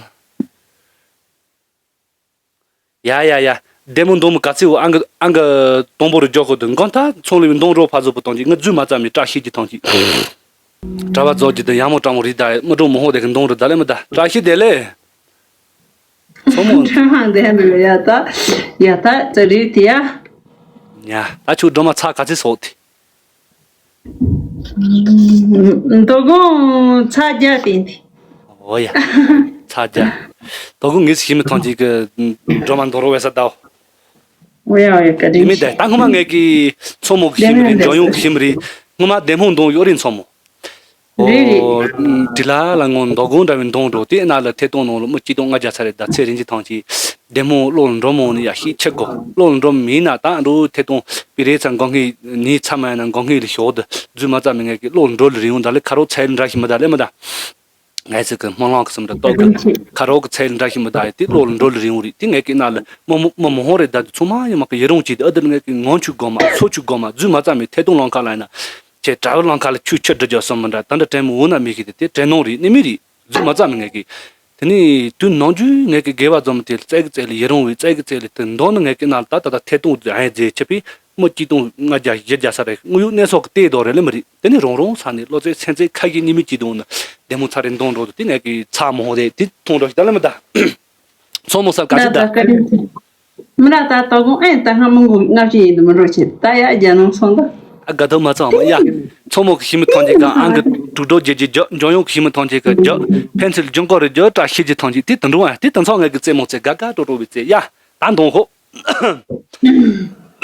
ཡ་ཡ་ཡ། བདེ་མོ་འདུག་མོ་ག་ཚིག་འོ་ཨང་གི་ཨང་གི་དང་པོ་རུ་འཇོག་གོ་དུ་འགོ་མཐའ་ཚོང་ལས་མི་འདང་རོ་ཕ་ཟོ་པོ་གཏོང་གི་ང་རྫུས་མ་རྩ་མི་བཀྲ་ཤིས་ཀྱི་ཐང་གི་གྲྭ་པ་རྫོགས་ཀྱི་དུ་ཡ་མོ་གྲང་མོ་རི་ད་མི་འགྲོ་མོ་ཧོ་དེ་གི་འདང་རུ་ད་ལེ་མི་ད་བཀྲ་ཤིས་བདེ་ལེགས། ཚོ་མོ། ཁྲ་མང་དེ་འདུག་ཡ་ད་ཡ་ད་ཙ་རི་དེ་ཡ། ཡ་ད་ཁྱོད་སྒྲོལ་མ་ཚ་ག་ཚིག་སོགས་དེ། མདོ་དགོང་ཚ་རྒྱ་བསྟན་ཏེ། འོ་ཡ། ཚ་རྒྱ། དོ་དགོང་ངས་ཞི་མི་ཐང་ཅིག་གི་སྒྲོལ་མ་འདོ་རོ་བས་ས་ད། འོ་ཡ་འོ་ཡ་བཀའ་དྲིན་ཆེ། མི་འདའ་ད་སྔོན་མ་ངས་ཀྱི་མཚོ་མོ་གི་ཞི་མི་རེད་འཇོ་ཡོང་གི་ཞི་མི་རེད་སྔོན་མ་བདེ་མོ་འདོང་ཡོད་རེད་མཚོ་མོ། འོ། དྲི་ལ་ལ་ངོ་མདོ་དགོང་འདྲ་བའི་འདོང་འགྲོ་དེ་ན་ལ་ཐད་གཏོང་ནང་ལ་མི་གཅིག་སྟོང་ལྔ་བརྒྱ་ཚ་རེད་ད་ཚེ་རིང་གི་ཐང་ཅིག་བདེ་མོ་བློ་ལ་འགྲོ་མོ་ནི་ཡ་ཤི་ཆེ་གོ་བློ་ལ་འགྲོ་མི་ན་ད་འགྲོ་ཐད་གཏོང་པི་རེ་ཚ་འགོ་ངེས་ནི་ཚ་མ་ཡ་ན་འགོ་ངེས་ལ་ཞོག་ད་རྫུས་མ་རྩ་མི་ངེས་ཀྱི་བློ་ལ་འགྲོ་ལ་རི་ཡོང་ད་ལེ་ཁ་རོག་ཚ་ཡི་འདྲ་ཞིག་མི་ད་ལེ་མི་ད། ངའི་ཚིག་གི་སྨོན་ལམ་གི་སུམ་ར་ཏོག་གི་ཁ་རོག་གི་ཚལ་འདྲ་ཞིག་མི་ད་ཡི་དེ་བློ་ལ་འགྲོ་ལ་རིང་བ་རེད། དེ་ངས་ཀྱི་ན་ལ་མི་མི་མི་མི་ཧོང་རེད། ད་དུ་ཚང་མ་ཡི་མ་གི་ཡི་རུང་གྱིས་དེ་ཨ་དེ་ངས་ཀྱི་ངོ་ཆུ་དགོ་མ་ཚོ་ཆུ་དགོ་མ་རྫུས་མ་རྩ་མི་ཐད་གཏོང་ལང་ཁ་ལ་ཡིན་ན་ཁྱེད་དྲ་བ་ལང་ཁ་ལ་ཆུ་ཆུ་འདྲི་རྒྱུ་སོང་མི་འདྲ། ད་འདྲ་དྲན་མི་འོ་ན་མི་ཤེས། དེ་དེ་དྲན་ནོ་རེད་ནི་མི་རེད། རྫུས་མ་རྩ་མི་ངས་ཀྱི་དེ་ནི་དུས་ནང་རྒྱུ་ངས་ཀྱི་དགེ་བ་རྫོགས་མི་དེ་རྩ་གི་རྩ་ལ་ཡི་རུང་བའི་རྩ་གི་རྩ་ལ་དེ་འདོན་ནི་ངས་ཀྱི་ན་ལ་ད་ད་ད་ཐད་གཏོང་ཨ་ཡ་རྫས་ཆེ་པི། མི་གཅིག་སྟོང་ལྔ་བརྒྱ་བཞི་བརྒྱ་ས་རེད། དངོས་ཡོད་གནས་ཚུལ་གྱི་ལྟས་དོ་རེད་ལེ་མི་རེད། དེ་ནི་རང་རང་ས་ནས་བློ་རྩེ་སེམས་རྩེ་ཁ་གི་ཉི་མི་གཅིག་དང་ན་བདེ་མོ་ཚ་རེ་འདོན་འགྲོ་དུ་དེ་ངས་ཀྱི་ཚ་མོ་ཧོ་རེད། དེ་མཐོང་འགྲོ་ཞིག་ད་ལེ་མི་ད། མཚོ་མོ་སར་ག་ཅི་ད། མི་ར་ད་ལྟ་གོང་ཨེ་ད་ཧ་མང་གོ་ལྔ་བཞི་ཡིན་དུ་མི་འགྲོ་ཆེ་ད་ཡ་རྒྱ་ནང་སོང་ད། ཨ་དགའ་ཐོག་མ་ཚང་མ་ཡ། མཚོ་མོ་གི་ཤི་མི་ཐོན་ཅིག་ག་ཨང་གི་དྲུག་སྒྲོ་བརྒྱད་ཀྱི་རྒྱ་འཇོན་ཡོང་གི་ཤི་མི་ཐོན་ཅིག་ག་རྒྱ་ཕན་ཚུལ་འཇོན་གོ་རེ་རྒྱ་བཀྲ་ཤིས་ཀྱི་ཐོན་ཅིག་དེ་དུ་འགྲོ་ཨ་དེ་དུ་ཚང་ངས་ཀྱི་རྩེ་མོ་རྩེ་དགའ་དགའ་སྤྲོ་སྤྲོ་བའི་རྩེ་ཡ། ད་འདོང་ཧོ། དེ་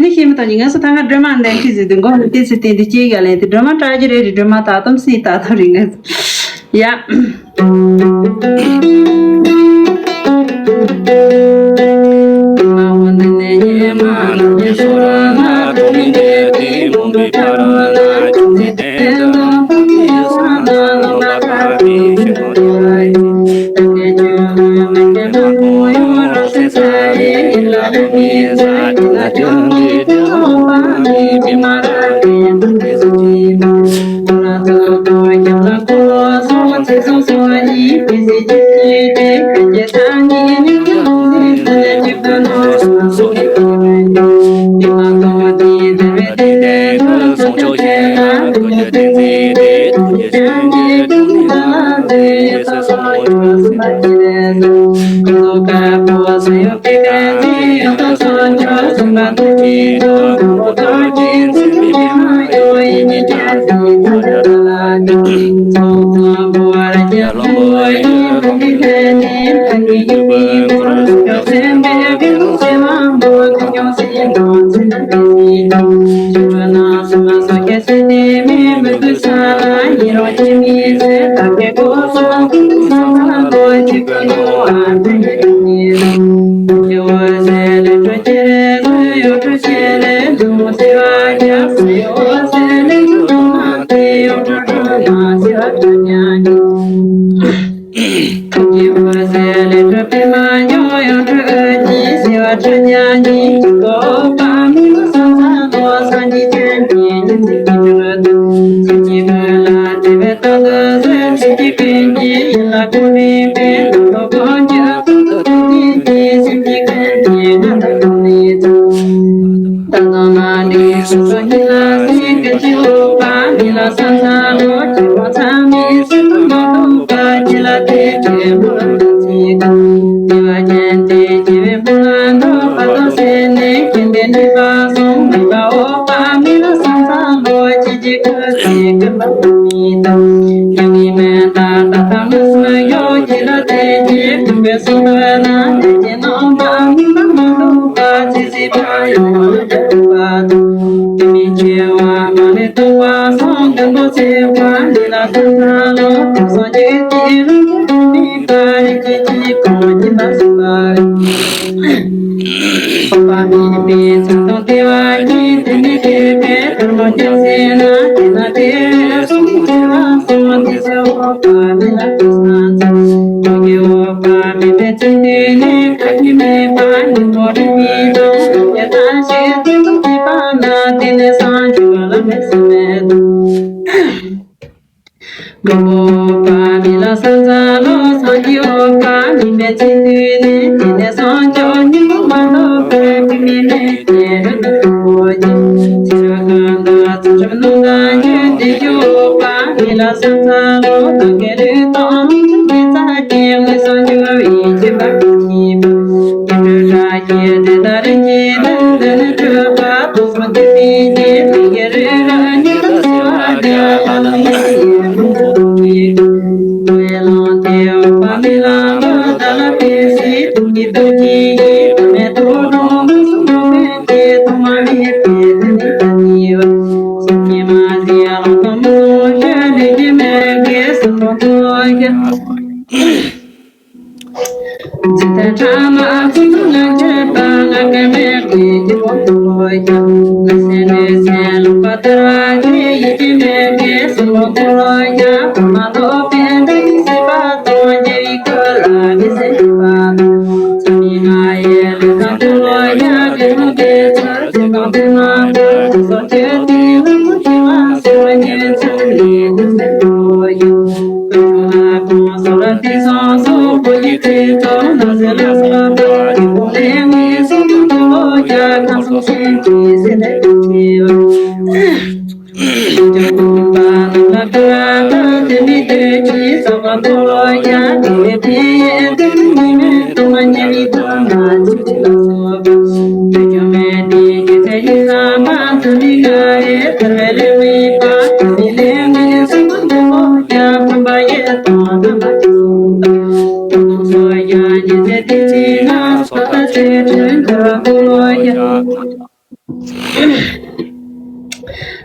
ནས་ཤེས་མི་དང་ཉིན་ངལ་གསོ་ཐང་ཁ་སྒྲོལ་མ་འདན་ཁི་ཟེར་དུས་མགོ་ནས་ཏི་སི་སྟེང་དུ་སྐྱེས་ག་ལེན་དུ་སྒྲོལ་མ་བཀྲ་རྒྱུ་རེད་རེད། སྒྲོལ་མ་ད་དམ་སྲིད་ད་ཐོ་རིང་ངལ་ཡ།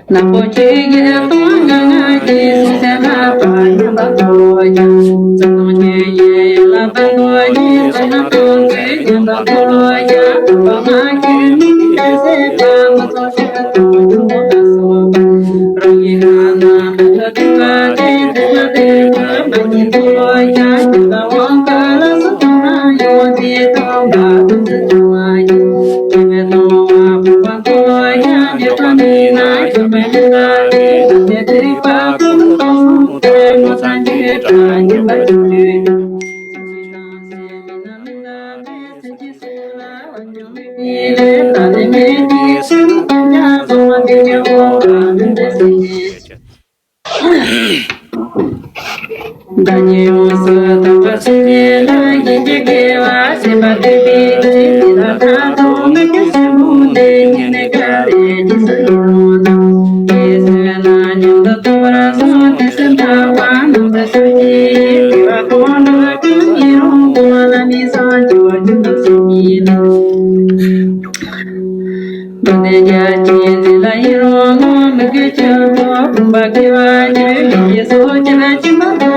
ནག་པོ་ཆེ་གེ་སྟོང་ལྔ་ལྔ་གི་སེམས་ལ་པ་ཉམས་པ་ཐོབ་ཀྱང་། ཚེ་ཐུང་ཉེ་ཡི་ལ་དང་པོ་ཉིད་ཚེ་ན་སྟོང་གི་ཉམས་པ་ཐོབ་ཀྱང་། པ་མ་གི་མི་ནི་ལས་སད་པ་མ་ཚོགས་སེམས་དང་ཉམས་པ་སོགས་པ། རང་ཡི་ཁ་ན་མི་ཐོ་ཏི་པ་ཏི་ཏི་པ་ཏི་པ་མ་ཉིད་ཐོབ་ཀྱང་། ཉམས་པ་དབང་ཀ་ལ་སོགས་པ་ཡོངས་ཏི་སྟོང་པ་ཐུགས་སུ་ཆུད་པ་ཡིན། བདག་ཉིད་ཡོངས་སུ་དག་པར་སེམས་ཉིད་ལ། ཡིད་ཀྱི་དགེ་བ་སྲིད་པ་སྡུག་པའི་ཚེ། འདི་ལ་ཐ་དད་མི་སྐྱེ་སེམས་མུ་སྟེགས། སྙིང་ནས་དགའ་བའི་རྗེས་སུ་ཡི་རང་དང་། རྗེས་སུ་ན་མཉམ་དུ་ཐོབ་པར་གསུངས། དེ་སེམས་དག་པ་རྣམས་ལ་ཕྱག་བགྱི་ཡི། དགེ་བ་གང་འགྲུབ་ཀུན་ཡི་རང་དང་། བླ་མའི་བྱང་ཆུབ་རྒྱུན་དུ་སོང་ཡི་ལ། བདག་ནི་རྒྱ་ཆེན་འདི་ལ་ཡི་རང་ངོ་། མི་དགེ་བཅུ་སྤོང་ཕུང་པོ་དགེ་བ་བཅུ། ཡིད་ཀྱི་སོ་སྐྱེར་སྦྱིན་པ་དང་།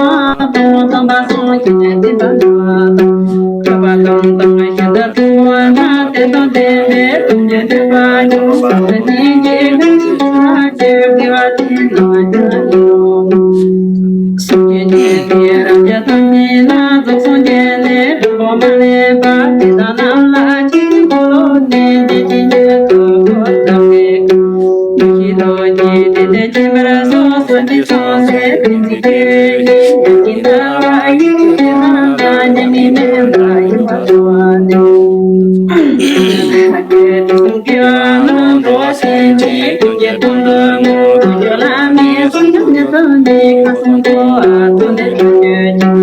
དང་པོ་སྟོན་པ་སངས་རྒྱས་ནས་བསྟན་པ་འགྲོ་བ་དང་། བསྐལ་པ་གང་དང་ཤིན་ཏུ་དུ་བ་ན། དེ་དང་ལྡན་པའི་སྟོང་ཉིད་སྒྲིབ་པ་སྦྱོང་བ་སྙིང་རྗེ་ལྷུན་གྱིས་གྲུབ་པར་གྱུར། དགེ་བ་ཅན་རྣམས་ལ་ཕྱག་འཚལ་ལོ། སངས་རྒྱས་ཉིད་ཀྱི་རབ་བརྒྱ་ཐམ་པའི་ནང་། རྫོགས་སངས་རྒྱས་ནས་འབྲས་བུ་མ་ལུས་པ། དེ་དག་རྣམས་ལ་ཆོས་ཀྱི་འཁོར་ལོ་བསྩལ། འཇིག་རྟེན་མྱུར་དུ་འཁོར་དང་བཅས། མི་ཤིགས་རྡོ་རྗེ་གདན་དུ་བྱོན་པར་ཤོག་སངས་རྒྱས་བྱང་སེམས་དཔལ་གྱི་ཆོས་ཀྱི། ཉམས་ཀྱི་ཟླ་བ་ཡི་གེ་རྣམས་དང་། ཉམས་ལེན་མེད་པར་ཡིད་ལ་འཆར་བ་ནི། ཐུགས་ཀྱི་དགེ་བ་རྣམས་འགྲོ་བ་སེམས་ཅན་ཀུན་གྱི་དོན་དུ་བསྔོ། བྱང་ཆུབ་ལམ་མི་གསུང་ཉམས་ལེན་ཐམས་ཅད་ཁམས་གསུམ་འགྲོ་བ་དོན་དུ་གྱུར་ཅིག་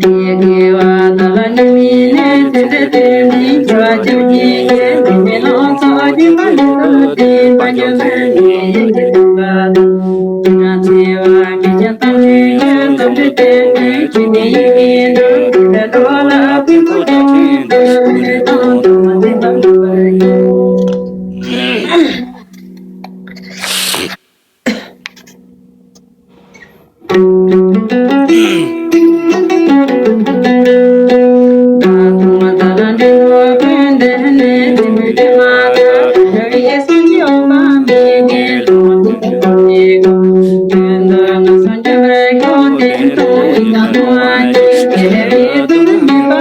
དེ་དགེ་བ་དག་ལ་ཉམས་ལེན་ནས། དེ་འདྲ་དེ་འདྲའི་འགྱུར་བ་ཅན་གྱི་ཡེ་ཤེས་མི་ལོག་ཚོགས་ཀྱི་མ་ལུས་ཏེ། དཔལ་འབྱོར་ལྷ་མིའི་ཡེ་ཤེས་སྟོང་པ་དང་། དེ་ན་འཚེ་བ་མེད་ཅིང་དམ་ཆོས་ཀྱི། རྫོགས་པའི་སེམས་ཀྱི་ཆོས་ནི་ཡེ་ཤེས་དང་། དེ་ལྟར་འགྲོ་